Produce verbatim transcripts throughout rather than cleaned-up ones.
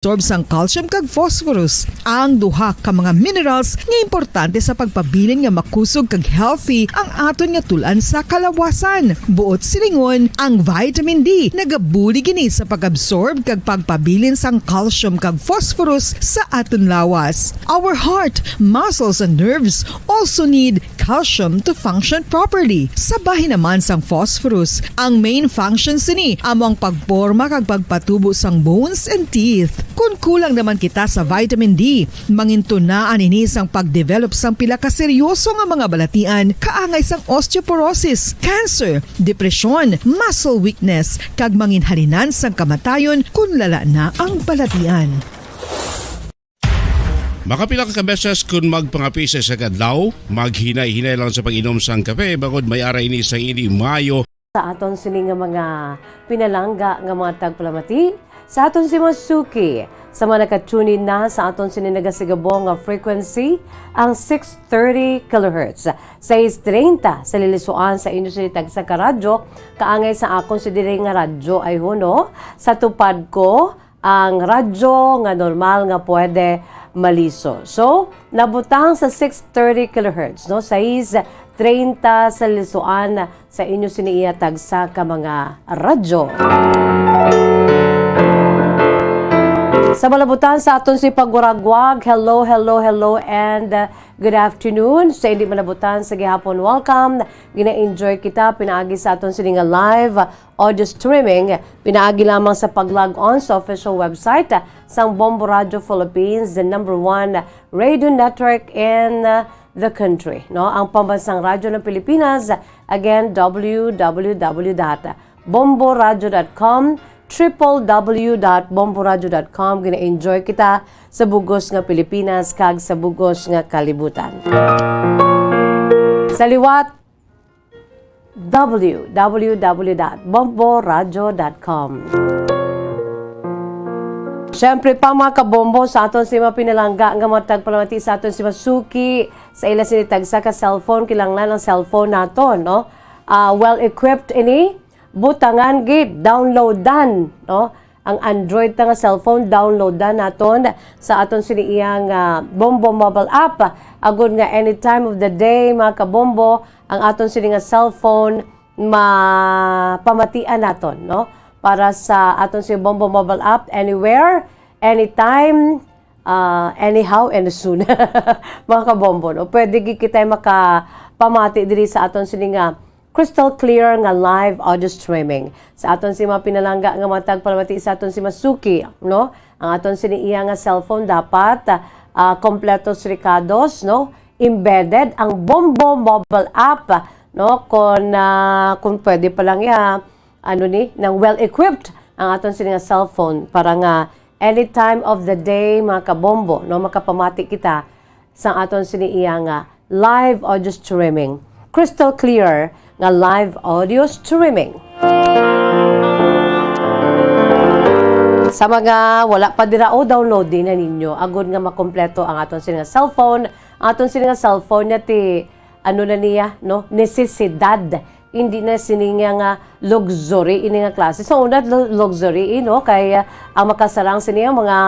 absorb sang calcium kag phosphorus, ang duha ka mga minerals nga importante sa pagpabilin nga makusog kag healthy ang aton nga tul-an sa kalawasan. Buot silingon, ang vitamin D nagabulig ini sa pag-absorb kag pagpabilin sang calcium kag phosphorus sa aton lawas. Our heart, muscles, and nerves also need calcium to function properly. Sa bahin naman sang phosphorus, ang main function sini amo ang pagporma kag pagpatubo sang bones and teeth. Kon kulang naman kita sa vitamin D, mangintunaan ini sang pagdevelop sang pila ka seryoso nga mga balatian, kaangay sang osteoporosis, cancer, depresyon, muscle weakness, kag manginhalinan sang kamatayon kon lala na ang balatian. Makapila ka beses kun magpangapi sa isa ka adlaw, maghinay-hinay lang sa pag-inom sang kape, bangod may ara ini sang hindi maayo. Sa aton sini nga mga pinalangga nga mga tagpalamati, sa aton si Masuki, sa mga nakatune in na sa aton sini nagasigabong nga frequency, ang six thirty kilohertz, sais treinta sa lilisuan sa inyo sini tagsa ka radyo, kaangay sa akon si diri nga radyo ay huno, sa tupad ko, ang radyo nga normal nga pwede maliso. So, nabutang sa six thirty kilohertz, no? Sais treinta sa lisuan sa inyo sini iya tagsa ka mga radyo. Sa malabutan sa aton si pagwaragwag, hello, hello, hello, and uh, good afternoon. Sa hindi malabutan sa gihapon, welcome. Gina-enjoy kita pinaagi sa aton sini nga live audio streaming pinaagi lamang sa pag-log on sa official website sang Bombo Radio Philippines, the number one radio network in uh, the country. No, ang pambansang radyo ng Pilipinas. Again, w w w dot bomboradio dot com, triple w dot bomboradio dot com. Gina-enjoy kita sa bugos nga Pilipinas kag sa bugos nga kalibutan. Sa liwat, w w w dot bomboradio dot com. Siyempre pa, mga kabombo, sa aton si mga pinalangga nga mga tagpalamati sa aton si Masuki, sa ila sini tagsa ka cellphone, kinahanglan ang cellphone naton, no? Ah, well equipped ini, butangan gid, downloadan, no? Ang Android ta nga cellphone, downloadan naton sa aton sini iyang ah, Bombo mobile app, agud nga any time of the day, mga kabombo, ang aton sini nga cellphone mapamatian naton, no? Para sa aton si Bombo mobile app, anywhere, anytime, ah, anyhow, and soon. Mga kabombo, no? Pwede gid kita makapamati diri sa aton sini nga crystal clear nga live audio streaming. Sa aton si mga pinalangga nga mga tagpalamati sa aton si Masuki, no? Ang aton sini iya nga cellphone dapat ah, kompleto sa rekados, no? Embedded ang Bombo mobile app, no? Kung ah, kung pwede pa lang ya, ano ni, nang well equipped ang aton sini nga cellphone para nga any time of the day, mga kabombo, no, makapamati kita sa aton sini iya nga live audio streaming. Crystal clear nga live audio streaming. Sa mga wala pa dira, o download din na ninyo agud nga makompleto ang aton sini nga cellphone. Ang aton sini nga cellphone niya ti ano na niya, no? Necesidad. Hindi na sini nga, nga luxury ini nga klase. Sa una, lu- luxury, eh, no? Kay ah, ang makasarang sini ang mga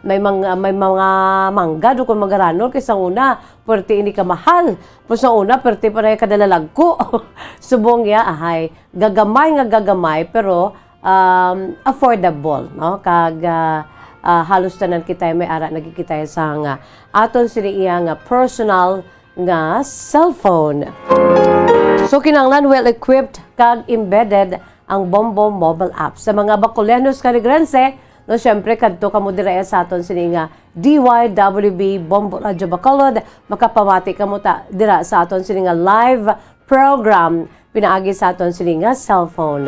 may mga may mga mangga do kung magaranol kay sa una, pwerte ini ka mahal. Pero sa una, pwerte pa na yung kadalalagko. Subong ya, ahay, gagamay nga gagamay, pero um, affordable, no? Kag ah, ah, halos tanan kita may ara nagkikita sa nga aton sini iya nga personal nga cellphone. So kinahanglan well equipped kag embedded ang Bombo mobile app. Sa mga Bacolenos, Caligrense, no, syempre kadto kamo dira sa aton sini nga D Y W B Bombo Radio Bacolod, makapamati kamo ta dira sa aton sini nga live program pinaagi sa aton sini nga cellphone.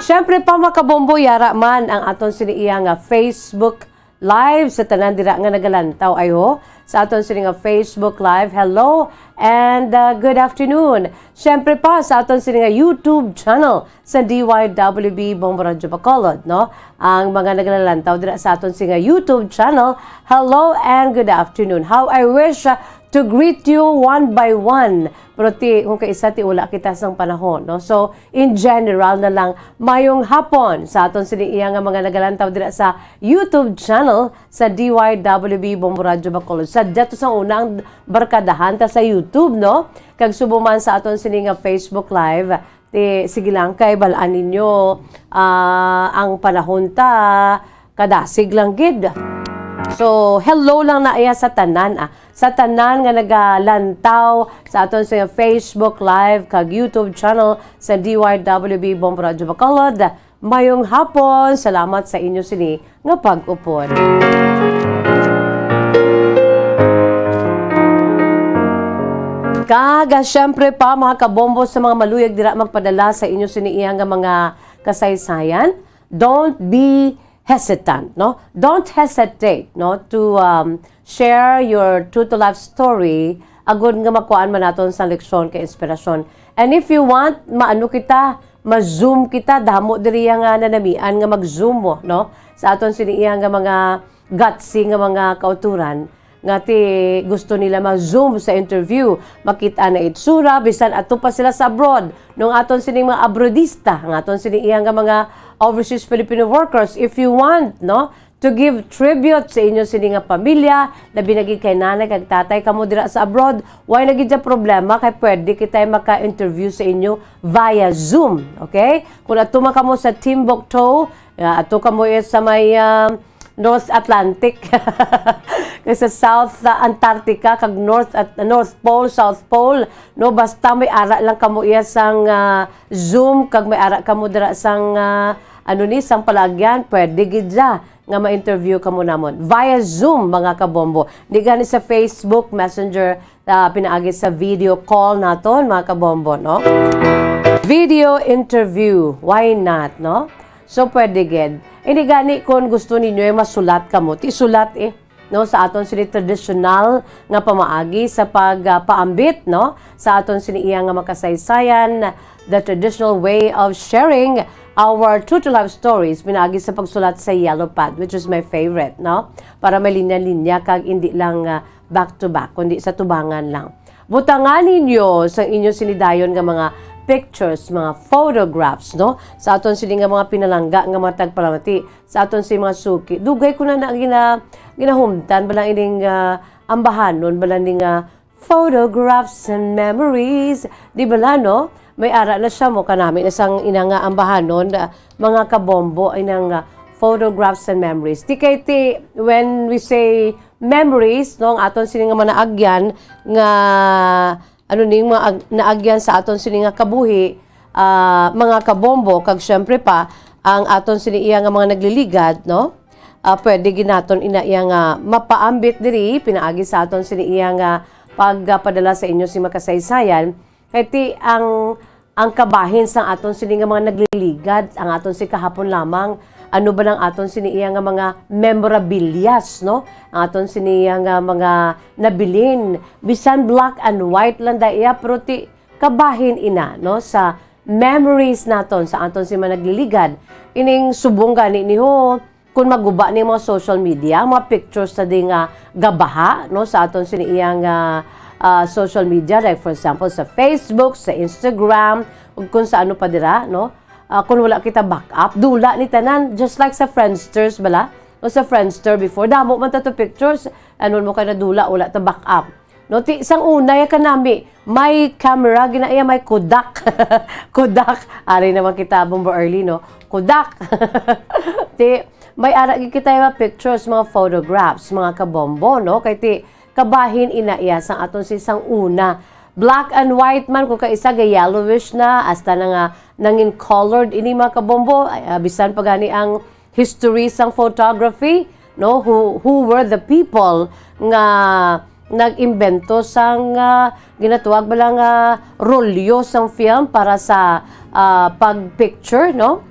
Syempre pa, mga kabombo, yara man ang aton sini iya nga Facebook Live sa tanan dira nga nagalantaw ay ho sa aton sini nga Facebook Live. Hello and uh, good afternoon. Syempre pa sa aton sini nga YouTube channel sa D Y W B Bombo Radio Bacolod, no? Ang mga nagalantaw dira sa aton sini nga YouTube channel. Hello and good afternoon. How I wish uh, to greet you one by one. Pero ti, kung kaisa ti wala kita sang panahon, no? So, in general na lang, mayong hapon sa aton sini iya nga mga nagalantaw dira sa YouTube channel sa D Y W B Bombo Radyo Bacolod. Sa dato sa una ang barkadahan ta sa YouTube, no? Kag subo man sa aton sini nga Facebook Live, ti, sige lang kay balaan ninyo, ah, ang panahon ta, kadasig lang gid. So, hello lang na iya sa tanan, ah. Sa tanan nga nagalantaw sa aton sa Facebook Live kag YouTube channel sa D Y W B Bombo Radyo Bacolod. Mayong hapon. Salamat sa inyo sini nga pag-upod. Kag, ah, syempre pa, mga kabombo, sa mga maluyag dira magpadala sa inyo sini iya nga mga kasaysayan, don't be hesitant, no? Don't hesitate, no, to, um, share your true to life story, agud nga makuhaan man naton sa leksyon kay inspirasyon. And if you want, maano kita, ma-Zoom kita, damo diri nga nanamian nga mag-Zoom mo, no? Sa aton sini iya nga mga gutsy nga mga kauturan, nga ti gusto nila mag-Zoom sa interview, makita na itsura, bisan ato pa sila sa abroad. Nung aton sini mga abroadista, nga aton sini iya nga mga overseas Filipino workers, if you want, no, to give tribute sa inyo sini nga pamilya, labi na gid kay nanay kag tatay kamo dira sa abroad, why na gid siya problema kay pwede kita maka-interview sa inyo via Zoom, okay? Kung ato man kamo sa Timbuktu, ah, ato kamo is sa may, ah, North Atlantic, kay sa South, ah, Antarctica, kag North at North Pole, South Pole, no, basta may ara lang kamo iya sang, ah, Zoom, kag may ara kamo dira sang, ah, ano ni, sang palagyan, pwede gid siya nga ma-interview kamo namon via Zoom, mga kabombo. Di gani sa Facebook Messenger, ah, pinaagi sa video call naton, mga kabombo, no? Video interview, why not, no? So, pwede gid. Hindi gani kung gusto ninyo ay masulat kamo, ti sulat eh, no, sa aton sini tradisyonal nga pamaagi sa pag, ah, paambit, no, sa aton sini iya nga makasaysayan, the traditional way of sharing our true to life stories pinaagi sa pagsulat sa yellow pad, which is my favorite, no? Para may linya-linya kag indi lang, ah, back to back, kundi sa tubangan lang. Butangan ninyo sa inyo sini dayon nga mga pictures, mga photographs, no? Sa aton sini nga mga pinalangga nga mga tagpalamati, sa aton sini mga suki. Dugay ko na na gina-, ginahumtan bala ining, ah, ambahanon bala ning, ah, photographs and memories. Di bala, no? May ara na siya mo kanami na sang ina nga ambahanon, ah, mga kabombo, inang, ah, photographs and memories. Ti kay ti, when we say memories, no, ang aton sini nga mga naagyan nga, ano ni, mga ag-, naagyan sa aton sini nga kabuhi, ah, mga kabombo, kag syempre pa, ang aton sini iya nga mga nagliligad, no? Ah, pwede gid naton ina iya nga mapaambit diri, pinaagi sa aton sini iya nga pagpadala sa inyo sini makasaysayan. Kay ti ang, ang kabahin sang aton sini nga mga nagliligad, ang aton si kahapon lamang, ano ba nang aton sini iya nga mga memorabilias, no? Ang aton sini iya nga mga nabilin, bisan black and white lang da iya, pero ti kabahin ina, no? Sa memories naton, sa aton si mga nagliligad. Ining subong gani ni ho, kung maguba ni mga social media, mga pictures na di nga gabaha, no, sa aton sini iya nga, ah, social media, like for example, sa Facebook, sa Instagram, ug kung sa ano pa dira, no? Ah, kung wala kita backup, dula ni tanan, just like sa Friendsters bala, o sa Friendster before, damo man tato pictures, ano mo kay nadula, wala ta backup. No, ti, sang una ya kanami, may camera, gina iya, may Kodak. Kodak. Ari naman kita, Bombo Early, no? Kodak. Ti, may ara gid kita mga pictures, mga photographs, mga kabombo, no? Kay ti, kabahin ina iya sang aton si sang una. Black and white man, kung kaisa ga yellowish na, hasta na nga nangin colored ini, mga kabombo. Ay, ah, bisan pa gani ang history sang photography, no? Who, who were the people nga nag-imbento sang, ah, ginatuwag bala nga rolyo sang film para sa, ah, pag-picture, no?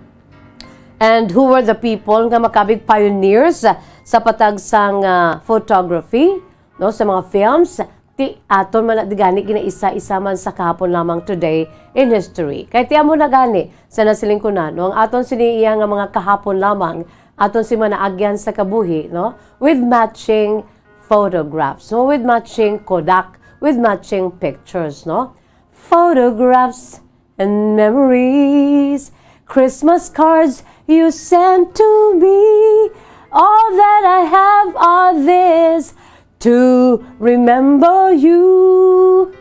And who were the people nga makabig pioneers sa patag sang, ah, photography, no, sa mga films? Ti aton man na di gani ginaisa-isa man sa kahapon lamang, today in history. Kay ti amo na gani sa nasiling ko na, no, ang aton sini iya nga mga kahapon lamang, aton si manaagyan sa kabuhi, no, with matching photographs, no? With matching Kodak, with matching pictures, no? Photographs and memories, Christmas cards you sent to me. All that I have are this to remember you.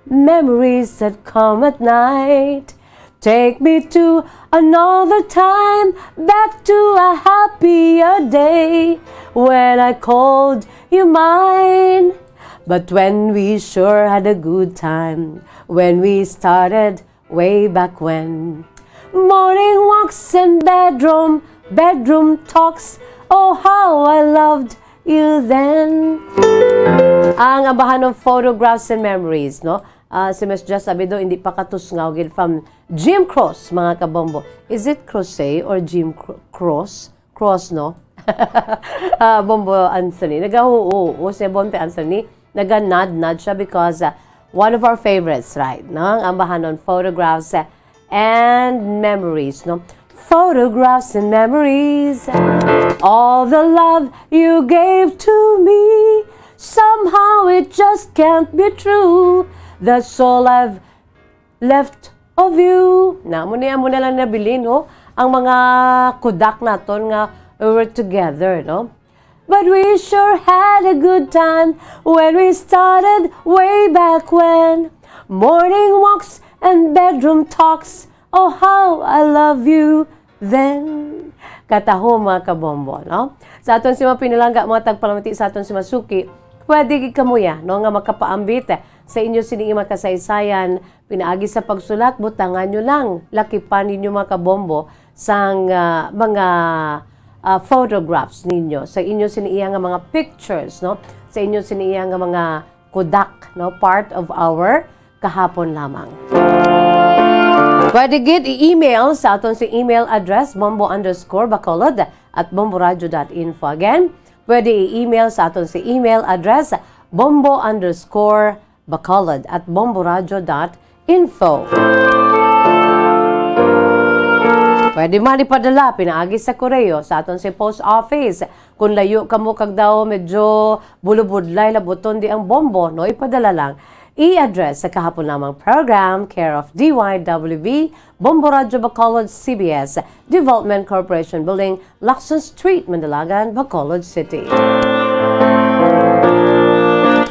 Memories that come at night take me to another time, back to a happier day when I called you mine. But when we sure had a good time, when we started way back when. Morning walks and bedroom, bedroom talks. Oh, how I loved you then. Ang ambahan ng photographs and memories, no? Ah, si Miss Just Abido, hindi pa katusngaw gid from Jim Cross, mga kabombo. Is it Crozet or Jim Cro- Cross? Cross, no? Ah, Bombo Anthony. Nagahuo, si Bonte Anthony. Naga-nod-nod siya because, ah, one of our favorites, right? No? Ang ambahanon, photographs, ah, and memories, no? Photographs and memories. All the love you gave to me. Somehow it just can't be true. That's all I've left of you. Na, amo ni, amo na lang nabilin, no? Ang mga kudak naton nga we were together, no? But we sure had a good time when we started way back when. Morning walks and bedroom talks. Oh, how I love you then. Kataho, mga kabombo, no? Sa aton si mga pinalangga, mga tagpalamati, sa aton si masuki, pwede gid kamo ya, no, nga makapaambit sa inyo sini nga mga kasaysayan, pinaagi sa pagsulat, butangan nyo lang, lakipan ninyo, mga kabombo, sang, ah, mga, ah, photographs ninyo, sa inyo sini iya nga mga pictures, no? Sa inyo sini iya nga mga kudak, no? Part of our kahapon lamang. Pwede gid i-email sa aton si email address, bombo underscore bacolod at bomboradio dot info. Again, pwede i-email sa aton si email address, bombo underscore bacolod at bomboradio dot info. Pwede man ipadala pinaagi sa koreo sa aton si post office. Kung layo kamo kag daw medyo bulubudlay labuton di ang bombo, no, ipadala lang. I-address sa kahapon lamang program, care of D Y W B, Bombo Radyo Bacolod, C B S, Development Corporation Building, Lacson Street, Mandalagan, Bacolod City.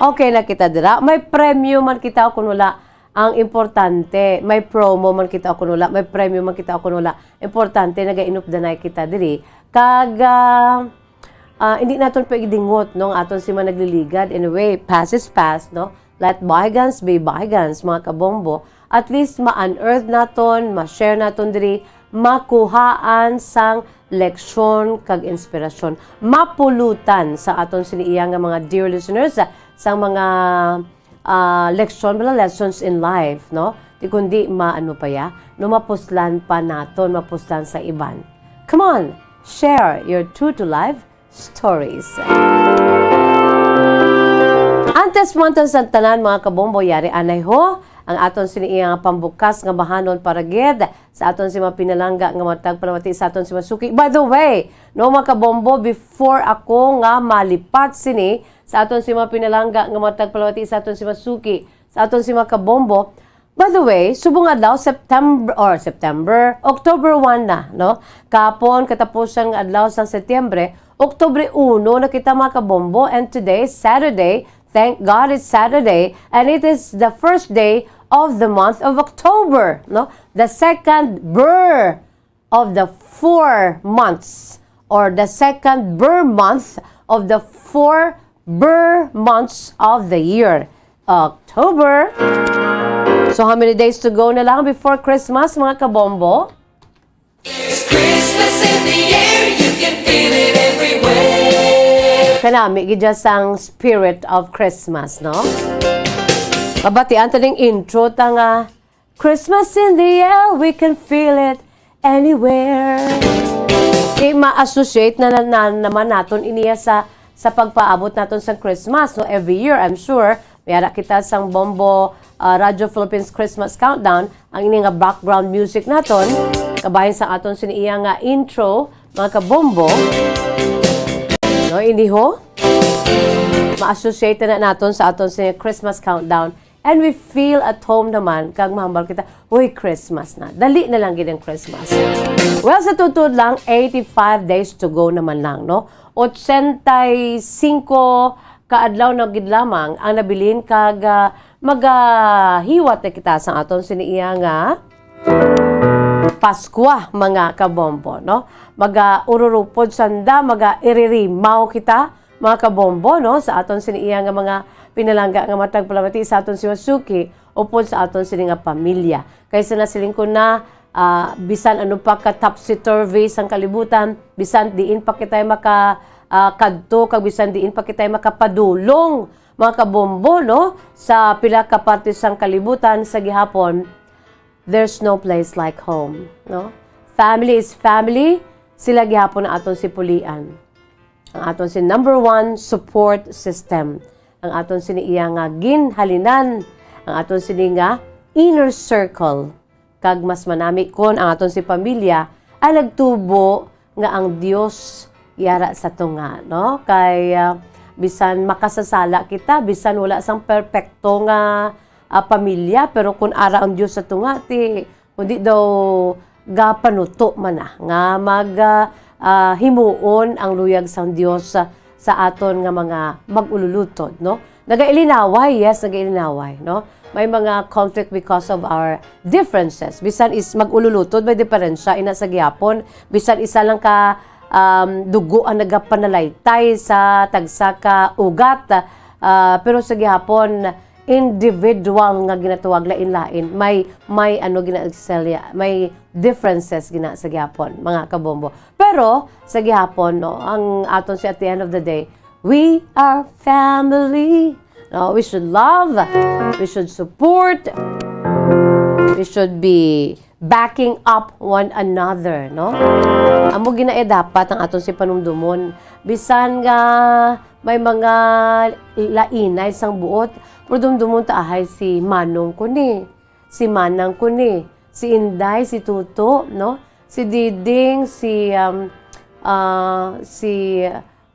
Okay na kita dira. May premyo man kita o kung wala, ang importante. May promo man kita o kung wala, may premyo man kita o kung wala, importante, nagainupdanay kita diri. Kag, ah, ah, hindi naton pwede dingot, no, ang aton si mga nagliligad. Anyway, past is past, no? Let bygones be bygones, mga kabombo. At least ma-unearth naton, ma-share naton diri, makuhaan sang leksyon kag inspirasyon. Mapulutan sa aton sini iya nga mga dear listeners, ah, sang mga, ah, leksyon, bala, lessons in life, no? Di kundi maano pa ya, no, mapuslan pa naton, mapuslan sa iban. Come on, share your true to life stories. Antes mo anton sa tanan, mga kabombo, yari anay ho ang aton sini iya nga pambukas nga bahanon para gid sa aton si mga pinalangga nga matag palamati sa aton si masuki. By the way, no, mga kabombo, before ako nga malipat sini sa aton si mga pinalangga nga matag palamati sa aton si masuki, sa aton si mga kabombo, by the way, subong adlaw, September, or September, October one na, no? Kapon, katapusan nga adlaw sang Setyembre, Oktubre uno na kita, mga kabombo, and today is Saturday. Thank God it's Saturday, and it is the first day of the month of October, no? The second ber of the four months, or the second ber month of the four ber months of the year. October. So, how many days to go na lang before Christmas, mga kabombo? There's Christmas in the air, you can feel it everywhere. Kanami gid dyan sang spirit of Christmas, no? Mabatian ta ning intro ta nga, "Christmas in the air, we can feel it anywhere." Di ma-associate na, na, na naman naton iniya sa sa pagpaabot naton sang Christmas, no? Every year, I'm sure, may ara kita sang Bombo, ah, Radio Philippines Christmas Countdown, ang ini nga background music naton, kabahin sang aton sini iya nga intro, mga kabombo. No, ini ho? ma-associate na naton sa aton sa Christmas countdown. And we feel at home naman kag mahambal kita, "Uy, Christmas na. Dali na lang gid ang Christmas." Well, sa tuod lang, eighty-five days to go naman lang, no? Ochenta y cinco ka adlaw na gid lamang ang nabilin kag, ah, magahiwat na kita sa aton sini iya nga Paskwa, mga kabombo, no? Maga-ururupod sanda, maga-iririmaw kita, mga kabombo, no? Sa aton sini iya nga mga pinalangga nga matag palamati sa aton si Wasuki, upod sa aton sini nga pamilya. Kay sa nasiling ko na, ah, bisan ano pa ka topsy-turvy sang kalibutan, bisan diin pa kita maka, ah, kadto, kag bisan diin pa kita makapadulong, mga kabombo, no? Sa pila ka parte sang kalibutan, sa gihapon, there's no place like home, no? Family is family, sila gihapon ang aton sipulian. Ang aton si number one support system. Ang aton sini iya nga ginhalinan, ang aton sini nga inner circle. Kag mas manami kon ang aton si pamilya ay nagtubo nga ang Dios yara sa tunga, no? Kay, ah, bisan makasasala kita, bisan wala sang perpekto nga, ah, pamilya, pero kun ara ang Dios sa tunga, ti, kundi daw gapanuto man na nga mag, ah, ah, himuon ang luyag sang Dios sa, sa aton nga mga mag-ululutod, no? Nagailinaway, yes, nagailinaway, no? May mga conflict because of our differences. Bisan is mag-ululutod, may diferensya, ina sa gihapon. Bisan isa lang ka, um, dugo ang nagapanalaytay sa tagsa ka ugat. Ah, pero sa gihapon, individual nga ginatawag, lain-lain. May, may ano gina-, may differences gina sa gihapon, mga kabombo. Pero sa gihapon, no, ang aton si at the end of the day, we are family. No, we should love, we should support, we should be backing up one another, no? Amo gina, eh, dapat ang aton si panumdumon. Bisan nga may mga lainay sang buot, pero dumdumon ta, ahay, si manong ko ni, si manang ko ni, si inday, si tuto, no? Si diding, si, um, ah, si,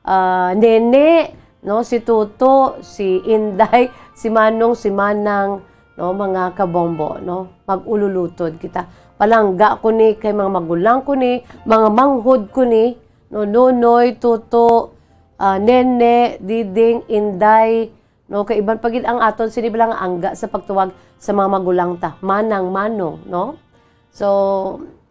ah, nene, no? Si tuto, si inday, si manong, si manang, no? Mga kabombo, no? Mag-ululutod kita. Palangga ko ni kay mga magulang ko ni, mga manghod ko ni, no? Nonoy, tuto, ah, nene, diding, inday, no? Kay iban pa gid ang aton sini bala nga angga sa pagtawag sa mga magulang ta, manang, manong, no? So,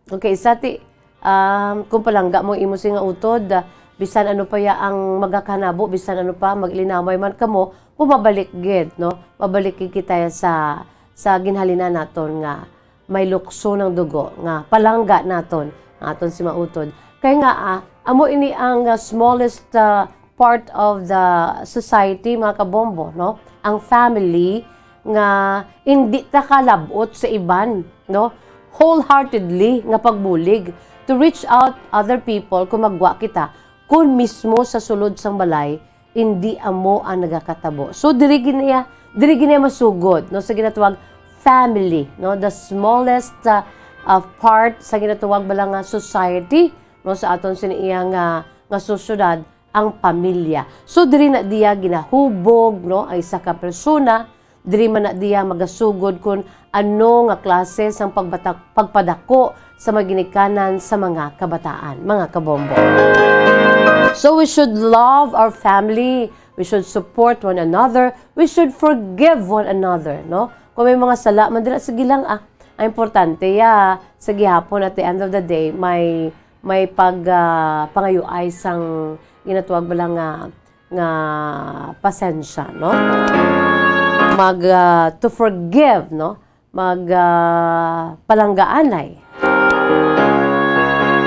okay, sa ti, um, kung palangga mo imo sini nga utod, ah, bisan ano pa ya ang magakahanabo, bisan ano pa, mag-ilinaway man kamo, pumabalik gid, no? Mabalik gid kita sa, sa ginhalinan naton nga may lukso ng dugo, nga palangga naton, ang aton si mautod. Kay nga, ah, amo ini ang, ah, smallest, ah, part of the society, mga kabombo, no? Ang family nga hindi ta kalab-ot sa iban, no? Wholeheartedly nga pagbulig to reach out other people kung magwa kita, kung mismo sa sulod sang balay, hindi amo ang nagakatabo. So, diri gid niya, diri gid niya masugod, no, sa ginatawag family, no, the smallest, uh, uh, part sa ginatawag bala nga society, no, sa aton sini iya nga, nga sosyedad, ang pamilya. So, diri na diya ginahubog, no, ang isa ka persona, diri man na diya magasugod kung ano nga klase sang pagbata-, pagpadako sa mga ginikanan sa mga kabataan, mga kabombo. So we should love our family, we should support one another, we should forgive one another, no? Kung may mga sala man dira, sige lang, ah. Ang importante, ya, sa gihapon, at the end of the day, may, may pag, ah, pangayuay sang ginatawag bala nga nga pasensya, no? Mag, ah, to forgive, no? Mag, ah, palanggaanay.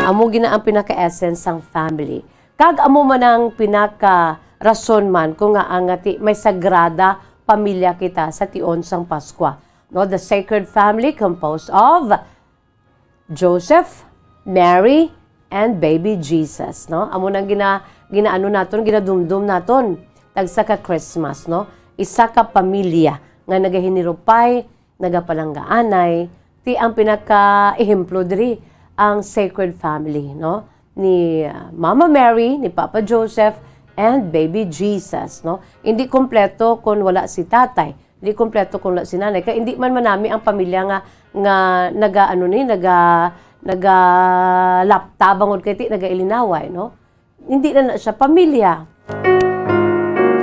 Amo gina ang pinaka-essence sang family. Kag amo man ang pinaka-rason man kung nga ang ati may sagrada pamilya kita sa tion sang Paskwa, no? The sacred family composed of Joseph, Mary, and baby Jesus, no? Amo nang gina-, ginaano naton, ginadumdum naton tagsa ka Christmas, no? Isa ka pamilya nga nagahinirupay, nagapalanggaanay, ti ang pinaka-ehemplo diri ang Sacred Family, no? Ni, ah, Mama Mary, ni Papa Joseph, and baby Jesus, no? Hindi kompleto kung wala si tatay. Hindi kompleto kung wala si nanay. Kaya hindi man manami ang pamilya nga, nga naga, ano ni, naga, nagalapta bangod kay ti, nagailinaway, no? Hindi na na siya pamilya.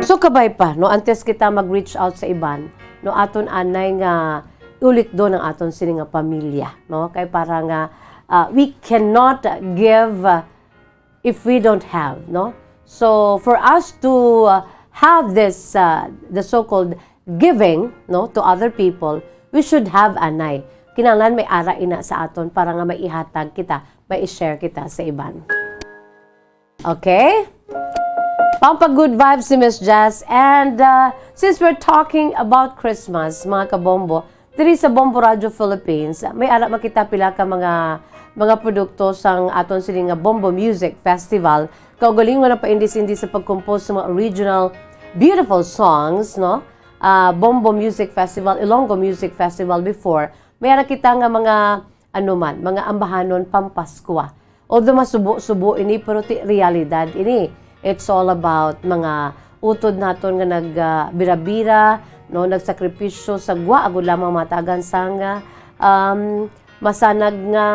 So, kabay pa, no? Antes kita mag-reach out sa iban, no? Aton anay nga ulikdon ang aton sini nga pamilya, no? Kay para nga, ah, we cannot give, ah, if we don't have, no? So, for us to, uh, have this, uh, the so-called giving, no, to other people, we should have anay. Kinahanglan may ara ina sa aton para nga maihatag kita, mai-share kita sa iban. Okay? Pampag good vibes si Miss Jess. And, uh, since we're talking about Christmas, mga kabombo, diri sa Bombo Radio Philippines, may ara makita pila ka mga, mga produkto sang aton sini nga Bombo Music Festival. Kaugalingon ang paindis-indis sa pag-compose sa mga original beautiful songs, no? Ah, Bombo Music Festival, Ilonggo Music Festival before, may ara kita nga mga, ano man, mga ambahanon pampaskwa. Although masubo-subo ini, pero ti realidad ini. It's all about mga utod naton nga nag, ah, bira-bira, no, nagsakripisyo sa gwa, agud lamang matagan sang, ah, um, masanag nga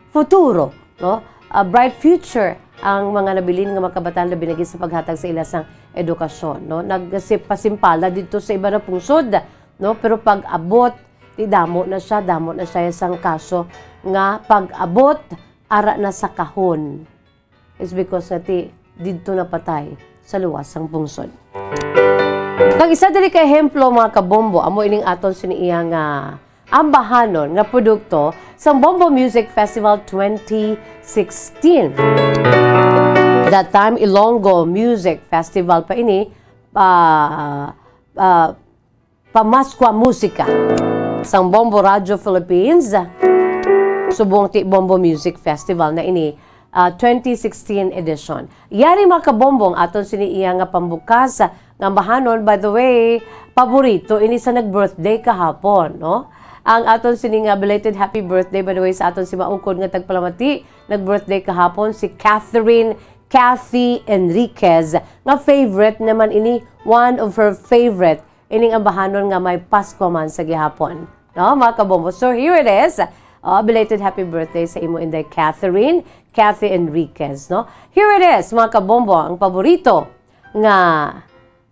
futuro, no? A bright future ang mga nabilin nga mga kabataan, labi na gid sa paghatag sa ila sang edukasyon, no? Nagsi-, pasimpala didto sa iban nga pungsod, no? Pero pag-abot, ti damo na siya, damo na siya sang kaso nga pag-abot, ara na sa kahon. It's because nga ti didto napatay sa luwas sang pungsod. Kag isa diri ka ehemplo, mga kabombo, amo ining aton sini iya nga ambahanon nga produkto sang Bombo Music Festival twenty sixteen. That time, Ilonggo Music Festival pa ini, ah, ah, Pamaskwa Musika sang Bombo Radio Philippines, subong ti Bombo Music Festival na ini, ah, twenty sixteen edition. Yari, mga kabombo, ang aton sini iya nga pambukas nga ambahanon. By the way, paborito ini sa nag-birthday kahapon, no? Ang aton sini nga belated happy birthday, by the way, sa aton si maukod nga tagpalamati, nag-birthday kahapon si Catherine Kathy Enriquez, nga favorite naman ini, one of her favorite ining ambahanon nga may Paskwa man sa gihapon. No, mga kabombo? So, here it is. Oh, belated happy birthday sa imo, Inday Catherine, Cathy Enriquez, no? Here it is, mga kabombo, ang paborito nga,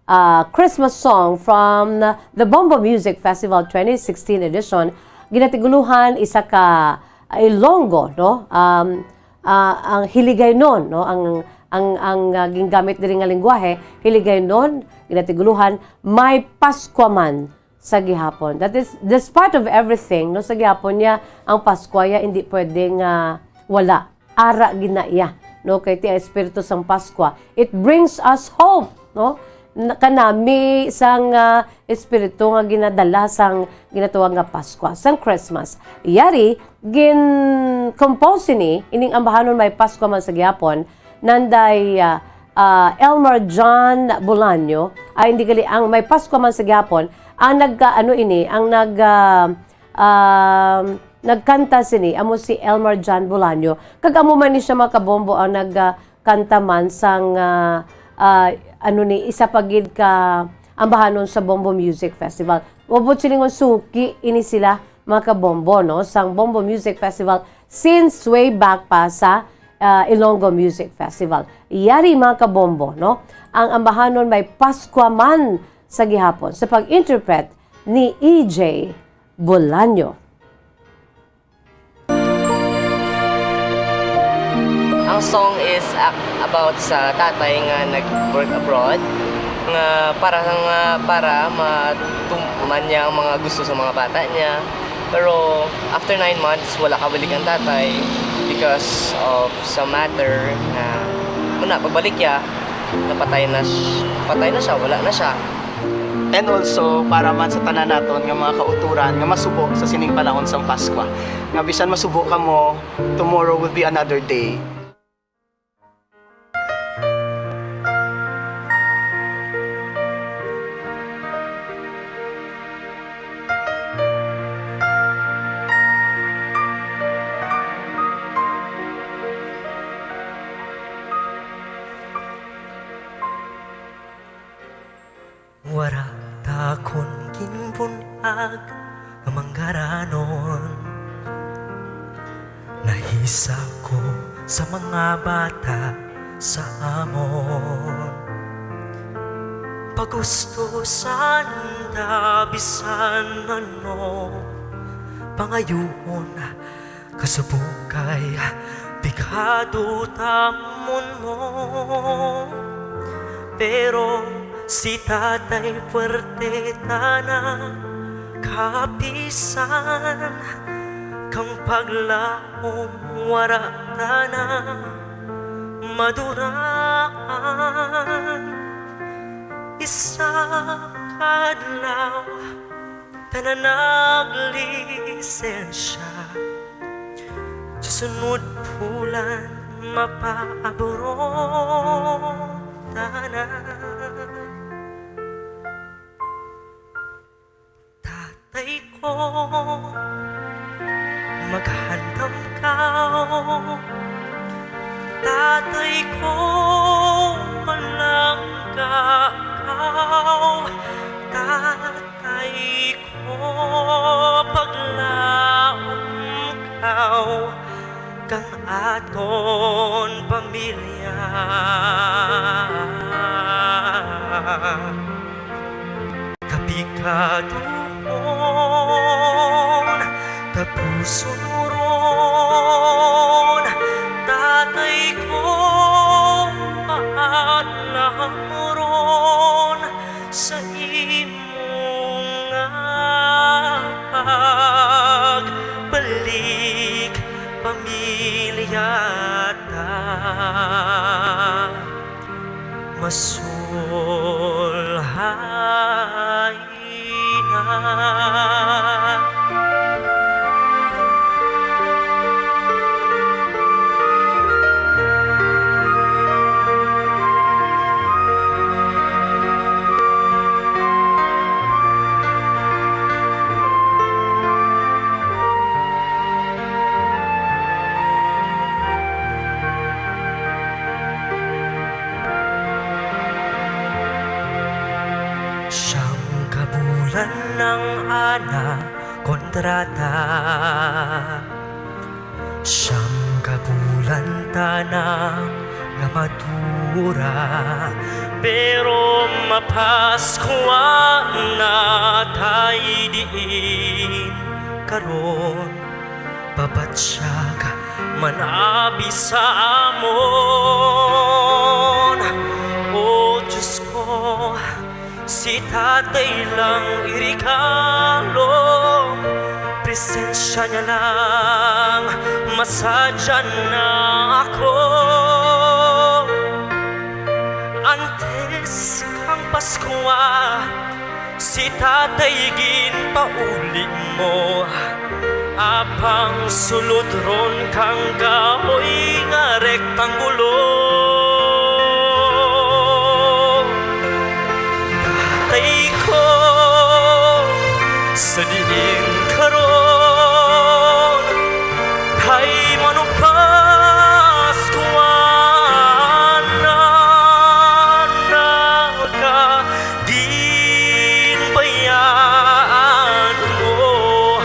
ah, Christmas song from the Bombo Music Festival twenty sixteen edition. Ginatiguluhan, isa ka, ah, Ilonggo, no? Um, ah, ang hiligaynon, no? Ang, ang, ang, ah, ginagamit diri nga lengguwahe, hiligaynon, ginatiguluhan, may Paskwa man sa gihapon. That is, despite of everything, no, sa gihapon niya, ang Paskwa ya hindi pwede nga wala. Ara gina iya, no, kay ti espiritu sang Paskwa. It brings us hope, no? Na-, kanami sang, ah, espiritu nga ginadala sang ginatawag nga Paskwa, sang Christmas. Yari, gin-compose ini, ining ambahanon may Paskwa man sa gihapon, nanday, ah, ah, Elmer John Bolaño, ay, hindi gali, ang may Paskwa man sa gihapon, ang nagka-, ano ini, ang nag, ah, um, nagkanta sini, amo si Elmer John Bolaño. Kag amo man ni siya, mga kabombo, ang nag, ah, kanta man sang, ah, ah, ano ni, isa pa gid ka ambahanon sa Bombo Music Festival. Wabot silingon suki ini sila, mga kabombo, no, sang Bombo Music Festival since way back pa sa, ah, Ilonggo Music Festival. Yari, mga kabombo, no, ang ambahanon may Paskwa man sa gihapon sa pag-interpret ni E J Bolaño. Ang song is ac-, about sa tatay nga nag-work abroad, nga para nga, para matuman niya ang mga gusto sa mga bata niya. Pero after nine months, wala kabalik ang tatay because of sa matter na, muna, pagbalik niya, napatay na, sh-, patay na siya, wala na siya. And also, para man sa tanan naton nga mga kauturan nga masubo sa sining panahon sang Paskwa, nga bisan masubo kamo, tomorrow will be another day. Wara ta kon ginbun-ag nga manggaranon. Nahisa ko sa mga bata sa amon. Pagusto sanda bisan ano pangayuon, kasubong kay pigado tamon mo. Pero si Tatay puwerte tana, kapisan kang paglaom wara tana maduraan. Isa ka adlaw, tanan naglisensya. Sa sunod bulan, mapaabroad tana. Tatay ko, maghandom kaw. Tatay ko, palangga kaw. Tatay ko, paglaom kaw kang aton pamilya. Kapikaduhon, tapuson ron, tatay ko, paalam ron sa imo nga pagbalik, pamilya ta masulhay na. Siyam ka bulan ang ana kontrata. Siyam ka bulan tana nga madura, pero mapaskwa na tay diin karon. Pabatsyag man abi sa amon, o Diyos ko, si Tatay lang iregalo, presensya niya lang masadya na ako. Antes kang Paskwa, si Tatay ginpauli mo, apang sulod ron kang kahoy nga rektanggulo. Tatay ko, sa diin karon, tay manong Paskwa na naka ginbayaan mo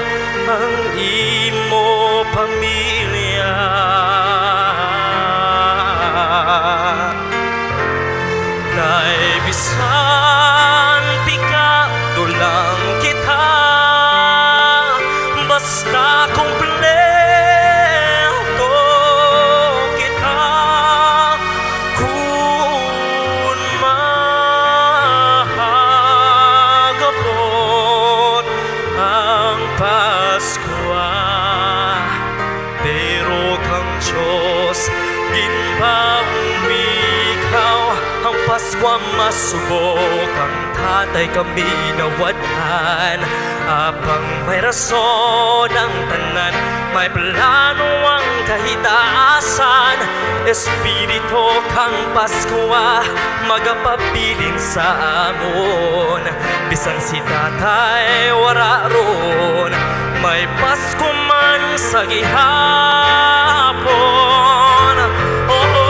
ang imo pamilya. Tay, bisan pigado lang kita, basta kumpleto kita, kun mahagabot ang Paskwa. Pero kang Dios ginpamikaw ang Paskwa, masubo kang Tatay kami nawad-an. Apang may rason ang tanan, may plano ang kahitaasan. Espiritu kang Paskwa magapabilin sa amon. Bisan si Tatay wara ron, may Pasko man sa gihapon. Oo,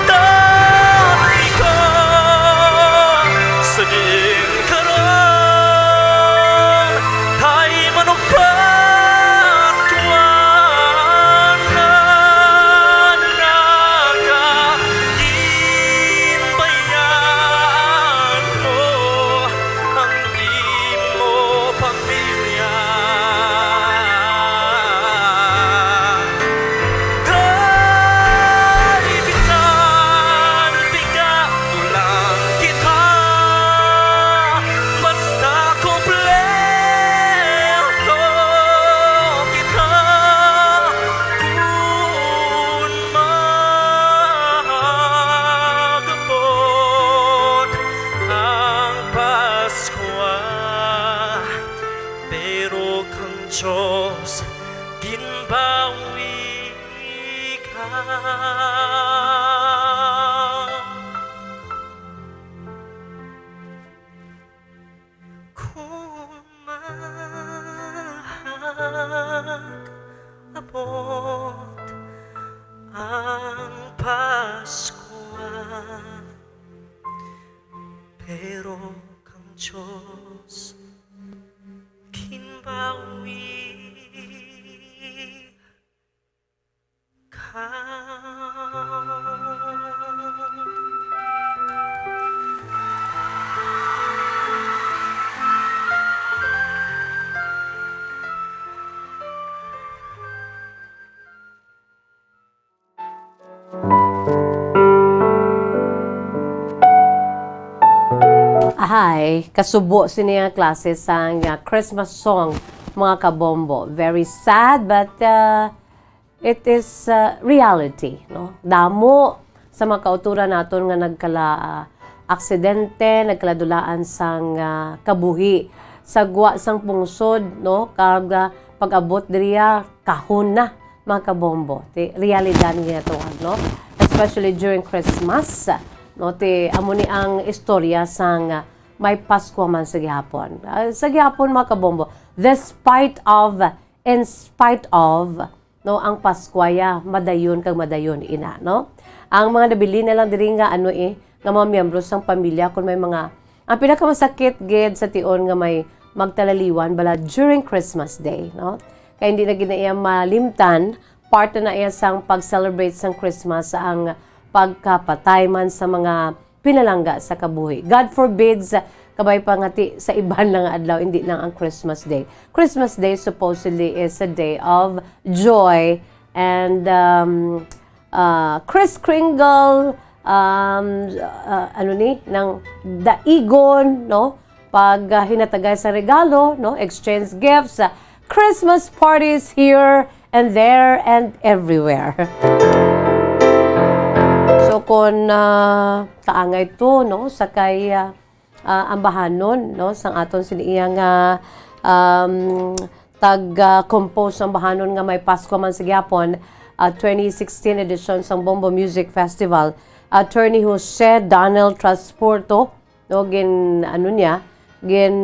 Tatay ko, Pero kang Dios ginbawi ka. Ahay, kasubo sini nga klase sang, ah, Christmas song, mga kabombo. Very sad, but, ah, it is, ah, reality, no? Damo sa mga kauturan naton nga nagkala, ah, aksidente, nagkaladulaan sang, ah, kabuhi sa gwa sang pungsod, no? Kag, ah, pag-abot diriya, kahon na, mga kabombo. Ti, realidad nga ginatawag, no? Especially during Christmas, no? Ti, amo ni ang istorya sang, ah, may Paskwa man sa gihapon. Ah, sa gihapon, mga kabombo, despite of, in spite of, no, ang Paskwa ya, madayon kag madayon ina, no? Ang mga nabilin na lang diri nga, ano, eh, nga mga miyembro sang pamilya, kung may mga, ang pinakamasakit gid sa tion nga may magtalaliwan bala during Christmas Day, no? Kay hindi na gid na iya malimtan, part na na iya sang pag-celebrate sang Christmas ang pagkapatay man sa mga pinalangga sa kabuhi. God forbids, kabay pa nga ti sa iban lang nga adlaw, hindi lang ang Christmas Day. Christmas Day supposedly is a day of joy and, um, uh, Kris Kringle, um, uh, ano ni, nang daigon, no? Pag, uh, hinatagay sa regalo, no? Exchange gifts, uh, Christmas parties here and there and everywhere. So, kung, uh, kaangay to, no? Sa kay, uh, uh, ambahanon, no? Sang aton sini iya nga, um, tag, uh, compose ambahanon nga may Paskwa man sa gihapon, uh, twenty sixteen edition sang Bombo Music Festival. Attorney Jose Daniel Transporto, no, gin, ano niya, gin,